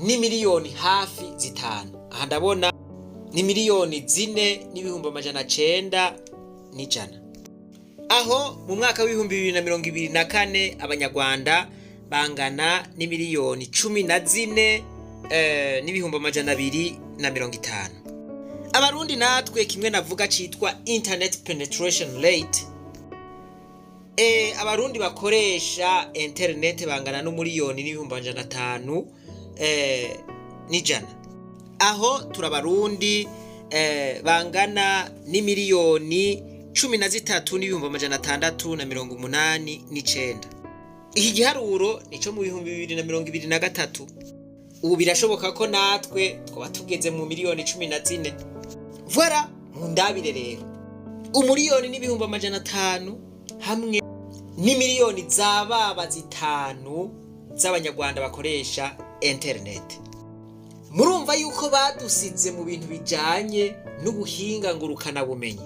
Speaker 1: n'imiliyoni hafi 5. Aha ndabona ni 4,900,100. Aho mu mwaka w'2024 Abanyarwanda bangana n'imiliyoni 14 n'ibihumbi 250. Abarundi natwe, kimwe navuga citwa internet penetration rate, Abarundi bakoresha internet bangana n'1,500,100. Aho turabarundi bangana n'imiliyoni 13,689. Iki giharuro nico mu 2023. Ubu birashoboka ko natwe twaba tugeze mu miliyoni 14. Voilà, mundabire rero, 1,500,000 hamwe n'imiliyoni zababa 5 z'Abanyarwanda bakoresha internet. Murumva yuko badusize mu bintu bijanye n'ubuhinga ngurukanabumenyi.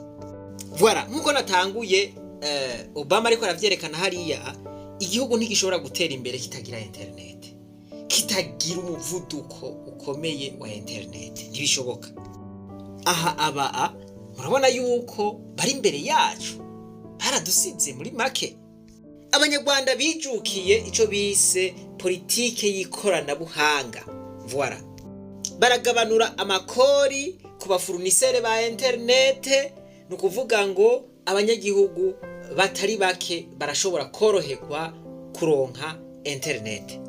Speaker 1: Voilà, nk'uko natanguye, Obama ariko aravyerekana hariya, igihugu ntigishobora gutera imbere kitagira internet, kitagira umuvuduko ukomeye wa internet, ntibishoboka. Aha aba a murabona yuko bari imbere yacu, baradusize. Muri make, Abanyarwanda bijukiye ico bise politike y'ikoranabuhanga. Voilà, baragabanura amakori ku ba fournisseurs ba internet. Ni ukuvuga ngo abanyagihugu batari bake barashobora koroherwa kuronka internet.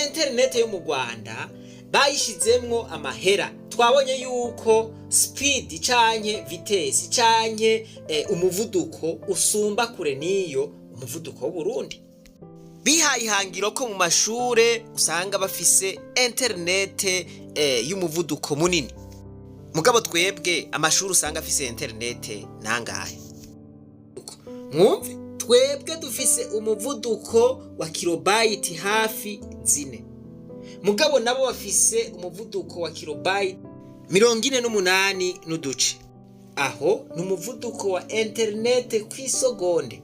Speaker 1: Internet yo mu Rwanda bayishizemwo amahera. Twabonye yuko speed canke vitesse canke umuvuduko usumba kure niyo umuvuduko w'Uburundi. Bihaye ihangiro ko mu mashure usanga bafise internet y'umuvuduko munini. Mugabo twebwe amashuri usanga afise internet nangahe? Mwumve, twebwe dufise umuvuduko wa kilobyte hafi 4, mugabo nabo bafise umuvuduko wa kilobyte 48 n'uduce. Aho ni umuvuduko wa interinete ku isogonde.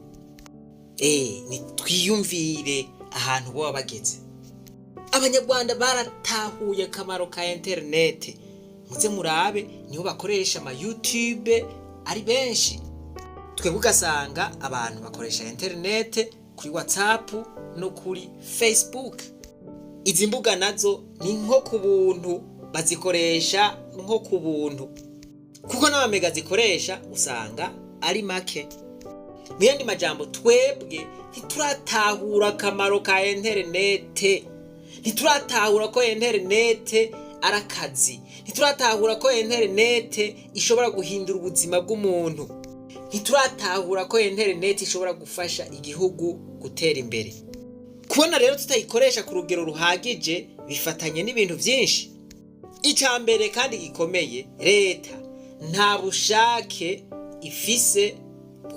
Speaker 1: Nitwiyumvire ahantu boba bageze. Abanyarwanda baratahuye akamaro ka interinete. Muze murabe, niho bakoresha ama YouTube ari benshi. Twebwe ugasanga abantu bakoresha interinete kuri WhatsApp no kuri Facebook. Izi mbuga nazo ni nko ku buntu, bazikoresha nko ku buntu, kuko n'amamega zikoresha usanga ari make. Mu yandi majambo, twebwe ntituratahura akamaro ka interinete, ntituratahura ko interinete ari akazi, ntituratahura ko interinete ishobora guhindura ubuzima bw'umuntu, ntituratahura ko interinete ishobora gufasha igihugu gutera imbere. Kubona rero tutayikoresha ku rugero ruhagije bifatanye n'ibintu byinshi. Icya mbere kandi gikomeye, leta nta bushake ifise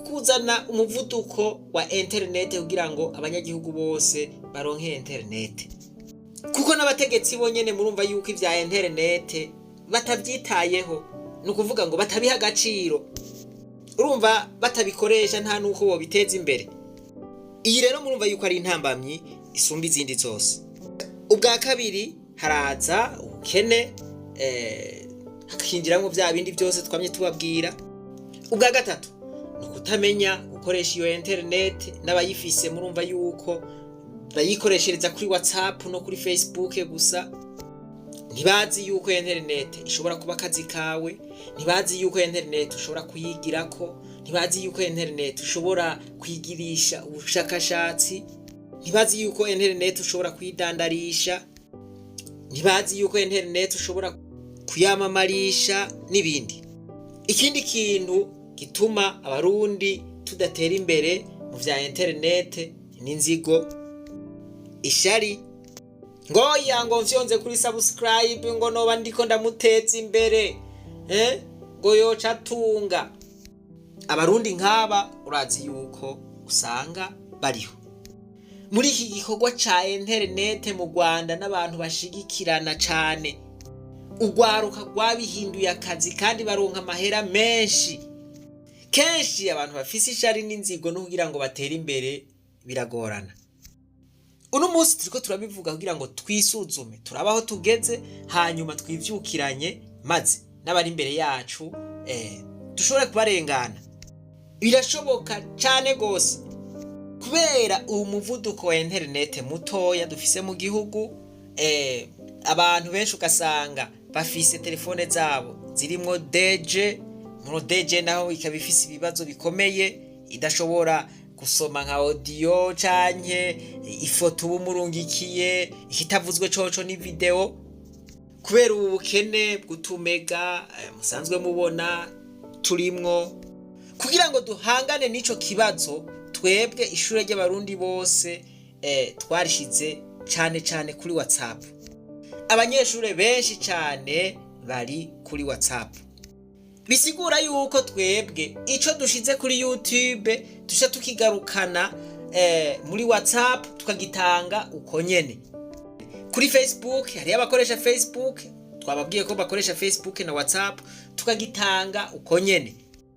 Speaker 1: kuzana umuvuduko wa interinete kugira ngo abanyagihugu bose baronke interinete, kuko n'abategetsi bonyene murumva yuko ibya interinete batabyitayeho, ni ukuvuga ngo batabiha agaciro. Urumva batabikoresha, nta n'uko bobiteza imbere. Iyi rero murumva yuko ari intambamyi isumba izindi zose. Ubwa kabiri, haraza ubukene, hakinjiramo bya bindi byose twamye tubabwira. Ubwa gatatu ni ukutamenya gukoresha iyo interinete. N'abayifise murumva yuko bayikoreshereza kuri WhatsApp no kuri Facebook gusa. Ntibazi yuko interinete ishobora kuba akazi kawe, ntibazi yuko interinete ushobora kuyigirako, ntibazi yuko interinete ushobora kwigirisha ubushakashatsi, ntibazi yuko interinete ushobora kuyidandarisha, ntibazi yuko interinete ushobora kuyamamarisha n'ibindi. Ikindi kintu gituma Abarundi tudatera imbere mu vya interinete n'inzigo, ishari. Ngo ya ngo mfyonze kuri subscribe, ngo noba ndiko ndamuteza imbere, ngo yoca atunga. Abarundi nk'aba urazi yuko usanga bariho muri iki gikorwa ca interinete mu Rwanda, n'abantu bashigikirana cane. Urwaruka rwabihinduye akazi kandi baronka amahera menshi. Kenshi abantu bafise ishari n'inzigo, no kugira ngo batere imbere biragorana. Uno munsi turiko turabivuga kugira ngo twisuzume, turabe aho tugeze, hanyuma twivyukiranye, maze n'abari imbere yacu dushobore kubarengana. Birashoboka cane gose, kubera uwo muvuduko wa interinete mutoya dufise mu gihugu. Abantu benshi ugasanga bafise telefone zabo zirimwo 2G. Muri 2G naho ikaba ifise ibibazo bikomeye, idashobora gusoma nka audio canke ifoto uba umurungikiye, ikitavuzwe coco ni video. Kubera ubu bukene bw'utumega musanzwe mubona turimwo, kugira ngo duhangane n'ico kibazo, twebwe ishure ry'Abarundi bose twarishize cane cane kuri WhatsApp. Abanyeshure benshi cane bari kuri WhatsApp, bisigura yuko twebwe ico dushize kuri YouTube tuca tukigarukana muri WhatsApp, tukagitanga uko nyene. Kuri Facebook hariyo abakoresha Facebook, twababwiye ko bakoresha Facebook na WhatsApp, tukagitanga uko nyene.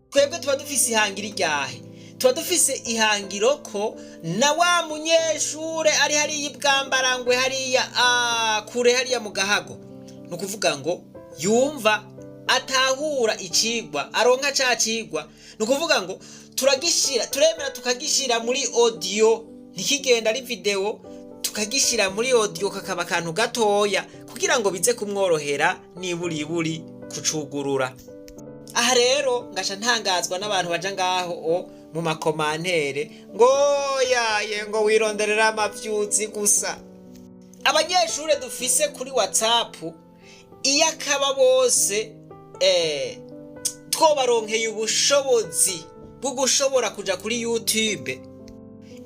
Speaker 1: Twebwe tuba dufise ihangiro iryahe? Tuba dufise ihangiro ko na wa munyeshure ari hariya ibwambarangwe, hariya kure, hariya mu Gahago, ni ukuvuga ngo yumva atahura icigwa, aronka ca cigwa. Ni ukuvuga ngo turagishira, turemera tukagishira muri audio, ntikigenda ari video, tukagishira muri audio, kakaba akantu gatoya kugira ngo bize kumworohera niburiburi kucugurura. Aha rero ngaca ntangazwa n'abantu baja ngaho o mu ma commentaires ngo yaye, ngo wironderera amavyuzi gusa. Abanyeshure dufise kuri WhatsApp, iyo akaba bose twobaronkeye ubushobozi bwo gushobora kuja kuri YouTube,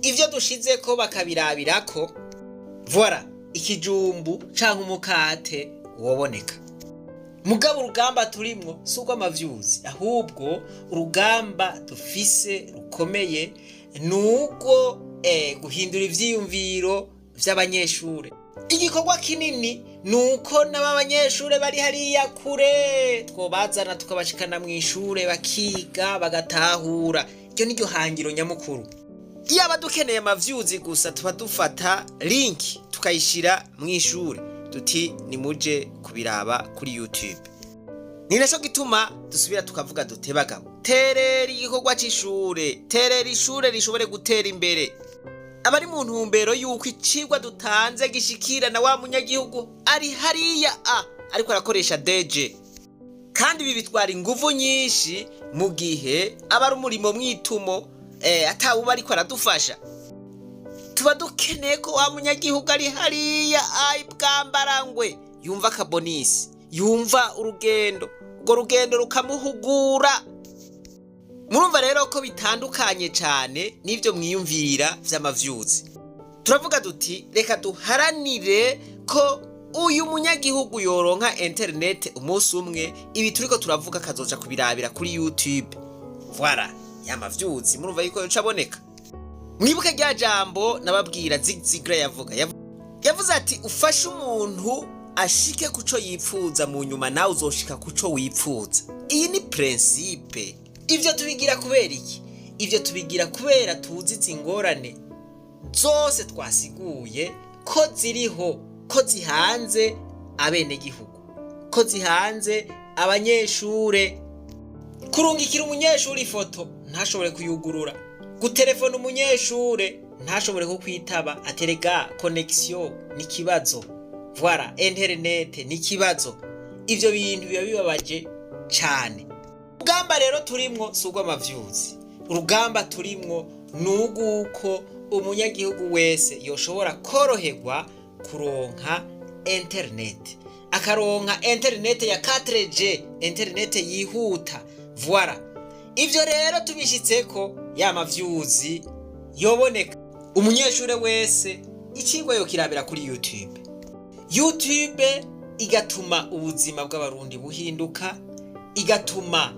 Speaker 1: ivyo dushizeko bakabirabirako, voilà, ikijumbu canke umukate woboneka. Mugabo urugamba turimwo si urw'amavyuzi, ahubwo urugamba dufise rukomeye ni urwo guhindura ivyiyumviro vy'abanyeshure. Igikorwa kinini ni uko n'aba banyeshure bari hariya kure twobazana tukabashikana mu ishure, bakiga, bagatahura. Iryo ni ryo hangiro nyamukuru. Iyaba dukeneye amavyuzi gusa, tuba dufata link tukayishira mu ishure, duti nimuje kubiraba kuri YouTube. Ni naco gituma dusubira tukavuga dute: bagabo, terera igikorwa c'ishure, terera ishure rishobore gutera imbere. Abari mu ntumbero y'uko icigwa dutanze gishikira na wa munyagihugu ari hariya a ariko arakoresha deje. Kandi ibi bitwara inguvu nyinshi mu gihe aba ari umurimo mwitumo, atawuba ariko aradufasha. Tuba dukeneye ko wa munyagihugu ari hariya ayi bwambarangwe yumva akabonisi, yumva urugendo, urwo rugendo rukamuhugura. Murumva rero ko bitandukanye cyane n'ibyo mwiyumvira vy'amavyuzi. Turavuga duti reka duharanire ko uyu munyagihugu yoronka interineti umunsi umwe, ibi turiko turavuga akazoja kubirabira kuri YouTube. Voilà, yamavyuzi murumva yuko yoca aboneka. Mwibuke rya jambo nababwira Zig Ziglar yavuga. Yavuze ati ufashe umuntu ashike kuco yipfuza, mu nyuma nawe uzoshika kuco wipfuza. Iyi ni principe. Ivyo tubigira kubera iki? Ivyo tubigira kubera tuzi izi ngorane zose twasiguye ko ziriho, ko zihanze abenegihugu, ko zihanze abanyeshure. Kurungikira umunyeshure ifoto ntashobore kuyugurura, gutelefona umunyeshure ntashobore kukwitaba, aterega connexion ni ikibazo, voilà, internet ni ikibazo. Ivyo bintu biba bibabaje cane. Urugamba rero turimwo si urw'amavyuzi, urugamba turimwo ni urw'uko umunyagihugu wese yoshobora koroherwa kuronka internet, akaronka internet ya 4G, internet yihuta. Voilà, ivyo rero tubishitseko, ya mavyuzi yoboneka, umunyeshure wese icigwa yokirabira kuri YouTube. YouTube igatuma ubuzima bw'Abarundi buhinduka, igatuma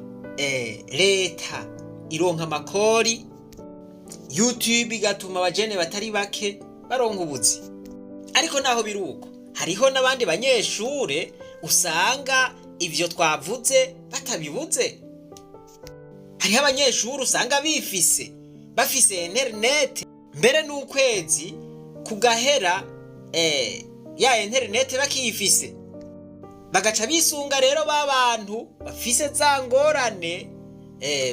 Speaker 1: leta ironka amakori, YouTube igatuma abajene batari bake baronka ubuzi. Ariko naho biri uko, hariho n'abandi banyeshure usanga ivyo twavuze batabibuze. Hariho abanyeshure usanga bifise, bafise interineti, mbere n'ukwezi kugahera ya interineti bakiyifise, bagaca bisunga rero ba bantu bafise za ngorane,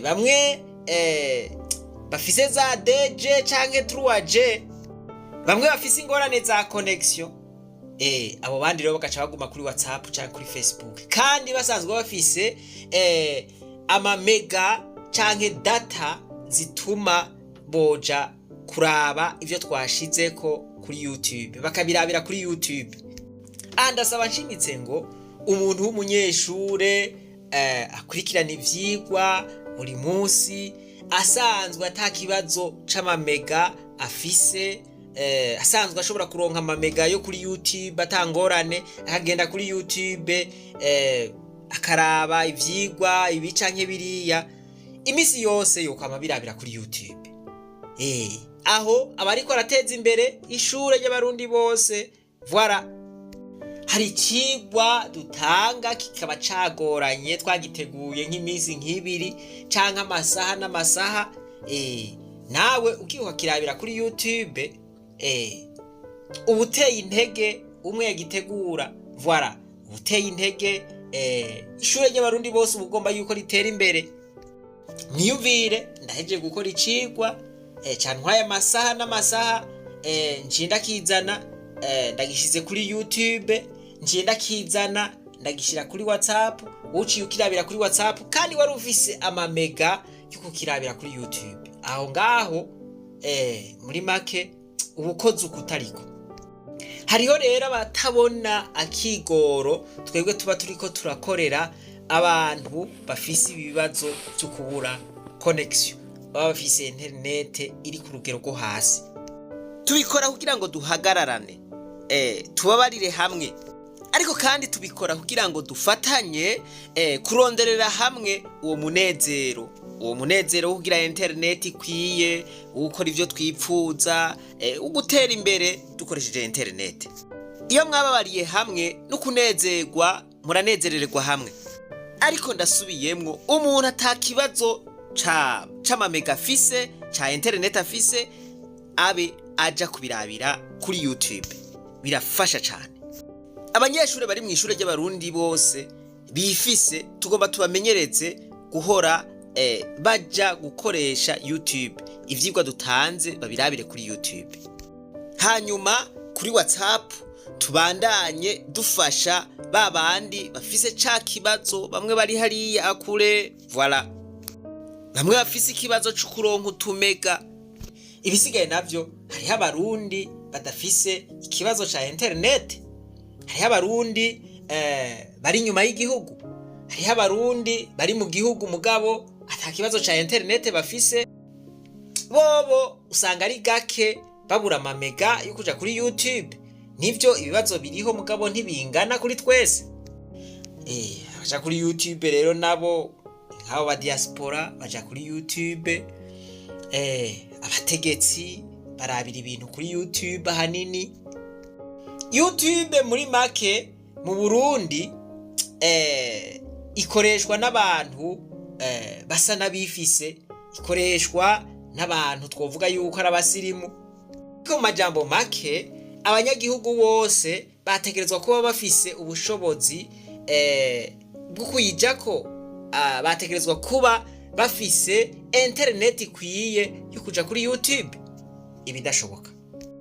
Speaker 1: bamwe bafise za 2G canke 3G, bamwe bafise ingorane za connexion. Abo bandi rero bagaca baguma kuri WhatsApp canke kuri Facebook, kandi basanzwe bafise amamega canke data zituma boja kuraba ivyo twashizeko kuri YouTube, bakabirabira kuri YouTube. Aha ndasaba nshimitse ngo umuntu w'umunyeshure akurikirana ivyigwa buri munsi, asanzwe ata kibazo c'amamega afise, asanzwe ashobora kuronka amamega yo kuri YouTube atangorane, akagenda kuri YouTube, akaraba ivyigwa ibi canke biriya imisi yose, yokwama birabira kuri YouTube. Aho aba ariko arateza imbere ishure ry'Abarundi bose. Voilà, hari icigwa dutanga kikaba cagoranye, twagiteguye nk'iminsi nk'ibiri canke amasaha n'amasaha, nawe ugiye ukakirabira kuri YouTube, uba uteye intege umwe yagitegura. Voilà, uba uteye intege ishure ry'Abarundi bose, uba ugomba yuko ritera imbere. Mwiyumvire, ndahejeje gukora icigwa, cantwaye amasaha n'amasaha, nciye ndakizana, ndagishize kuri YouTube, nciye ndakizana ndagishira kuri WhatsApp, uciye ukirabira kuri WhatsApp kandi wari ufise amamega yo kukirabira kuri YouTube. Aho ngaho, muri make, uba ukoze ukutariko. Hariho rero abatabona akigoro twebwe tuba turiko turakorera abantu bafise ibibazo vyo kubura connexion, baba bafise interinete iri ku rugero rwo hasi. Tubikora kugira ngo duhagararane, tubabarire hamwe, ariko kandi tubikora kugira ngo dufatanye kuronderera hamwe uwo munezero, uwo munezero wo kugira interineti ikwiye, wo gukora ivyo twipfuza, wo gutera imbere dukoresheje interineti. Iyo mwababariye hamwe no kunezerwa, muranezerererwa hamwe. Ariko ndasubiyemwo, umuntu atakibazo ca c'amamega afise, ca interineti afise, abe aja kubirabira kuri YouTube, birafasha cane. Abanyeshuri bari mu ishure ry'Abarundi bose bifise, tugomba tubamenyereze guhora baja gukoresha YouTube, ivyigwa dutanze babirabire kuri YouTube. Hanyuma kuri WhatsApp tubandanye dufasha ba bandi bafise ca kibazo, bamwe bari hariya akure, voilà, bamwe bafise ikibazo co kuronka utumega. Ibisigaye navyo, hariho Abarundi badafise ikibazo ca internet, hariho Abarundi bari inyuma y'igihugu, hariho Abarundi bari mu gihugu mugabo ata kibazo ca internet bafise. Bobo usanga ari gake babura amamega yo kuja kuri YouTube. Nivyo, ibibazo biriho, mugabo ntibingana kuri twese. Abaja kuri YouTube rero nabo nk'abo ba diaspora baja kuri YouTube, abategetsi barabira ibintu kuri YouTube ahanini. YouTube muri make mu Burundi ikoreshwa n'abantu basa n'abifise, ikoreshwa n'abantu twovuga yuko ari abasirimu. Ariko mu majambo make, abanyagihugu bose bategerezwa kuba bafise ubushobozi bwo kuyijako, bategerezwa kuba bafise internet ikwiye yo kuja kuri YouTube. Ibidashoboka,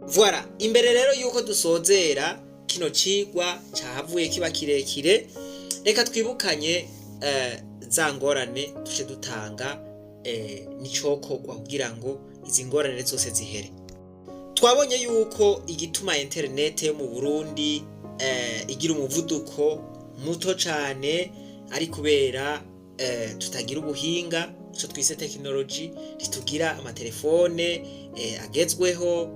Speaker 1: voilà. Imbere rero yuko dusozera kino cigwa cahavuye kiba kirekire, reka twibukanye za ngorane, tuce dutanga n'icokorwa kugira ngo izi ngorane zose zihere. Twabonye yuko igituma interinete yo mu Burundi igira umuvuduko muto cane ari kubera tutagira ubuhinga, ico twise tekinoloji, ntitugira amatelefone agezweho,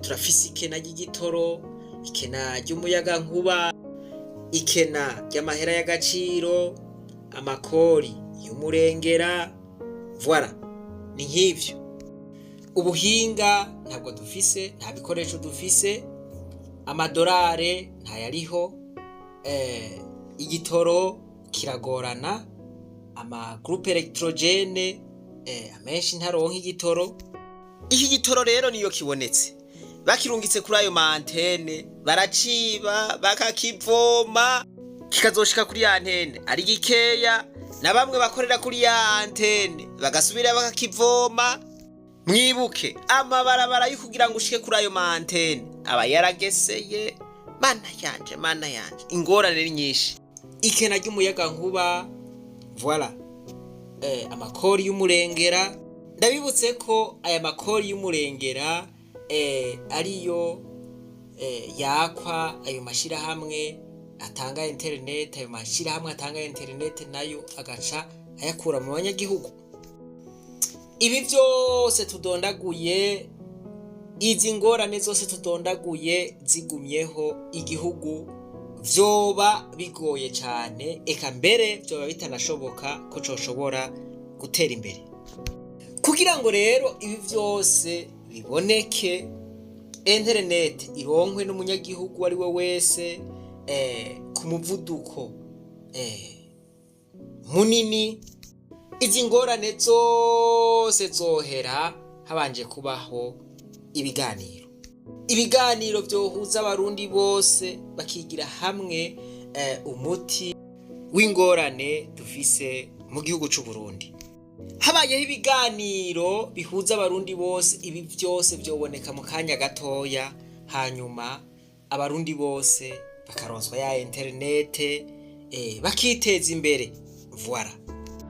Speaker 1: turafise ikena ry'igitoro, ikena ry'umuyagankuba, ikena ry'amahera y'agaciro, amakori y'umurengera, voilà, ni nk'ivyo. Ubuhinga ntabwo dufise, nta bikoresho dufise, amadorare ntayariho, igitoro kiragorana, ama groupe électrogène amenshi ntaronka igitoro. Iki gitoro rero niyo kibonetse, bakirungitse kuri ayo ma antenne, baraciba bakakivoma, kikazoshika kuri ya antenne ari gikeya, na bamwe bakorera kuri ya antenne bagasubira bakakivoma. Mwibuke amabarabara yo kugira ngo ushike kuri ayo ma antenne aba yarageseye. Mana yanje, mana yanje, ingorane ni nyinshi. Ikena ry'umuyagankuba, voilà, amakori y'umurengera. Ndabibutse ko aya makori y'umurengera ariyo yakwa ayo mashirahamwe atanga internet. Ayo mashirahamwe atanga internet nayo agaca ayakura mu banyagihugu. Ibi byose tudondaguye, izi ngorane zose tudondaguye, zigumyeho, igihugu vyoba bigoye cane, eka mbere vyoba bitanashoboka ko coshobora gutera imbere. Kugira ngo rero ibi vyose biboneke, interineti ironkwe n'umunyagihugu uwo ari we wese ku muvuduko munini, izi ngorane zose zohera habanje kubaho ibiganiro, ibiganiro vyohuza Abarundi bose bakigira hamwe umuti w'ingorane dufise mu gihugu c'u Burundi. Habayeho ibiganiro bihuza Abarundi bose, ibi vyose vyoboneka mu kanya gatoya, hanyuma Abarundi bose bakaronswa ya interinete, bakiteza imbere, voilà.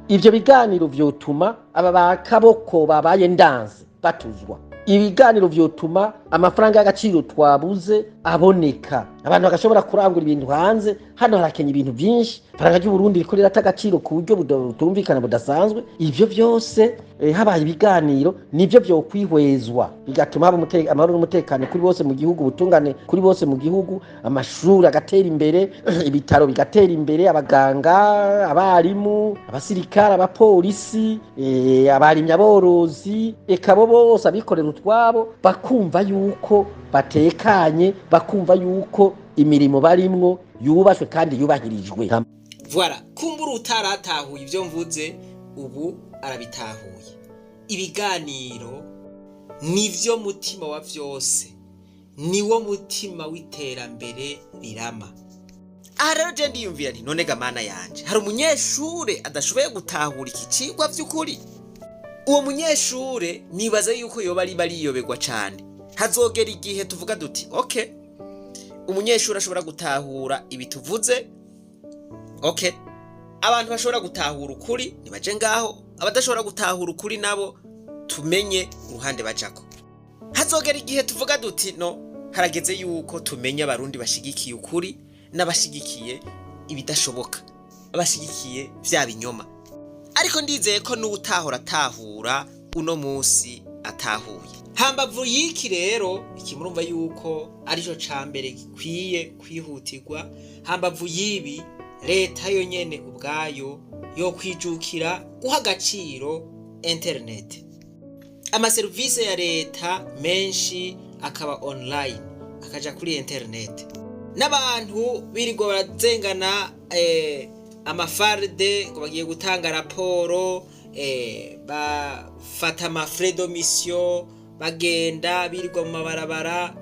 Speaker 6: Ivyo biganiro vyotuma aba bakaboko babaye ndanze batuzwa. Ibiganiro vyotuma amafaranga y'agaciro twabuze aboneka, abantu bagashobora kurangura ibintu hanze. Hano harakenya ibintu vyinshi, ifaranga ry'Uburundi riko rirata agaciro ku buryo butumvikana, budasanzwe. Ivyo vyose, habaye ibiganiro, nivyo vyokwihwezwa, bigatuma haba amahoro n'umutekano kuri bose mu gihugu, ubutungane kuri bose mu gihugu, amashuri agatera imbere, ibitaro bigatera imbere, abaganga, abarimu, abasirikare, abapolisi, abarimyi, aborozi, eka bo bose abikorera utwabo bakumva yuko yuko batekanye, bakumva yuko imirimo barimwo yubashwe kandi yubahirijwe.
Speaker 1: Voilà, kumbura utaratahuye ibyo mvuze ubu arabitahuye. Ibiganiro nivyo mutima wa vyose, niwo mutima w'iterambere rirama. Aha rero je ndiyumvira nti: "None ga Mana yanje, hari umunyeshure adashoboye gutahura iki cigwa vy'ukuri?" Uwo munyeshure nibaza yuko yoba ari bariyoberwa cane. Hazogera igihe tuvuga duti: "Okay, umunyeshuri ashobora gutahura ibi tuvuze, okay, abantu bashobora gutahura ukuri nibaje ngaho, abadashobora gutahura ukuri nabo tumenye uruhande bajako." Hazogera igihe tuvuga duti: "No harageze yuko tumenya Abarundi bashigikiye ukuri n'abashigikiye ibidashoboka, abashigikiye vya binyoma." Ariko ndizeye ko n'uwutahora atahura uno munsi atahuye. Hambavu y'iki rero, iki murumva yuko arico ca mbere gikwiye kwihutirwa. Hambavu y'ibi, leta yo nyene ubwayo yo kwijukira guha agaciro internet, amaserivisi ya leta menshi akaba online, akaja kuri internet, n'abantu birirwa barazengana amafarde ngo bagiye gutanga raporo, bafata ama frais de mission, bagenda birirwa mu mabarabara.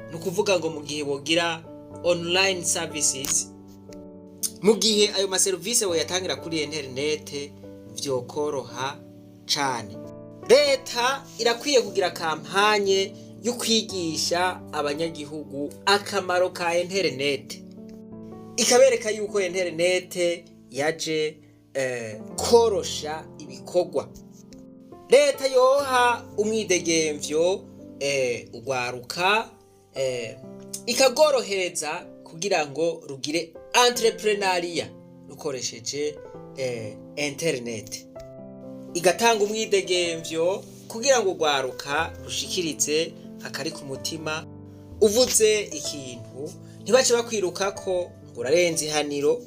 Speaker 1: Ni ukuvuga ngo mu gihe bogira online services, mu gihe ayo maserivisi boyatangira kuri interinete, vyokoroha cane. Leta irakwiye kugira campagne yo kwigisha abanyagihugu akamaro ka interinete, ikabereka yuko interinete yaje korosha ibikorwa. Leta yoha umwidegemvyo urwaruka, ikagorohereza kugira ngo rugire entrepreneuriat rukoresheje internet, igatanga umwidegemvyo kugira ngo urwaruka rushikirize akari ku mutima. Uvuze ikintu ntibace bakwirukako ngo urarenze ihaniro.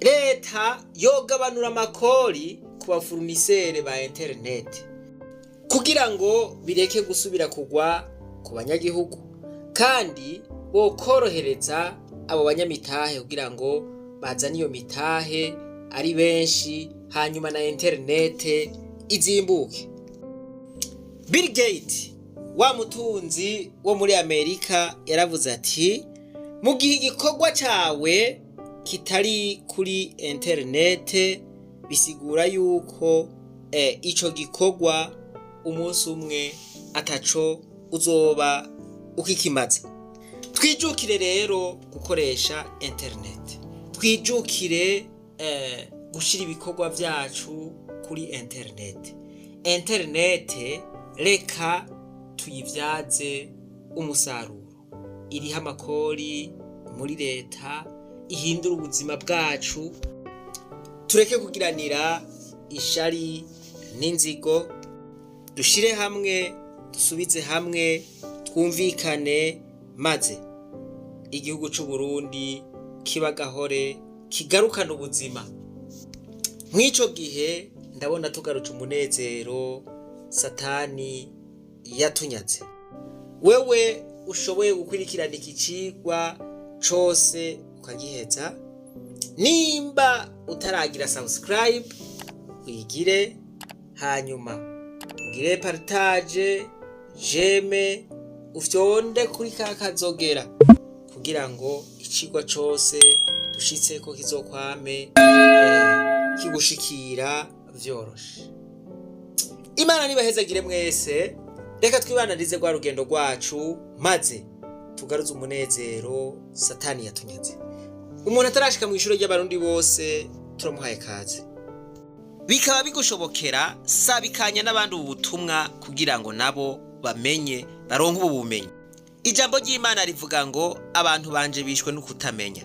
Speaker 1: Leta yogabanura amakori ku ba fournisseurs ba internet kugira ngo bireke gusubira kugwa ku banyagihugu, kandi bokorohereza abo banyamitahe kugira ngo bazane iyo mitahe ari benshi, hanyuma na interinete izimbuke. Bill Gates, wa mutunzi wo muri Amerika, yaravuze ati: "Mu gihe igikorwa cawe kitari kuri interinete, bisigura yuko ico gikorwa umunsi umwe ataco uzoba ukikimaza." Twijukire rero gukoresha internet, twijukire gushira ibikorwa vyacu kuri internet. Internet reka tuyivyaze umusaruro, iriho amakori muri leta, ihindura ubuzima bwacu. Tureke kugiranira ishari n'inzigo, dushire hamwe, dusubize hamwe, twumvikane, maze igihugu c'u Burundi kibagahore kigarukana ubuzima. Mw'ico gihe ndabona tugarutse umunezero Satani yatunyaze. Wewe ushoboye gukurikirana iki cigwa cose ukagiheza, nimba utaragira subscribe uyigire, hanyuma ugire partage, j'aime, ufyonde kuri ka kazogera kugira ngo icigwa cose dushitseko kizokwame kigushikira vyoroshe. Imana nibahezagire mwese. Reka twibananize rwa rugendo rwacu, maze tugaruze umunezero Satani yatunyaze. Umuntu atarashika mu ishuri ry'Abarundi bose turamuhaye kaze. Bikaba bigushobokera, sabikanya n'abandi ubu butumwa kugira ngo nabo bamenye, baronke ubu bumenyi. Ijambo ry'Imana rivuga ngo: "Abantu banje bishwe no kutamenya."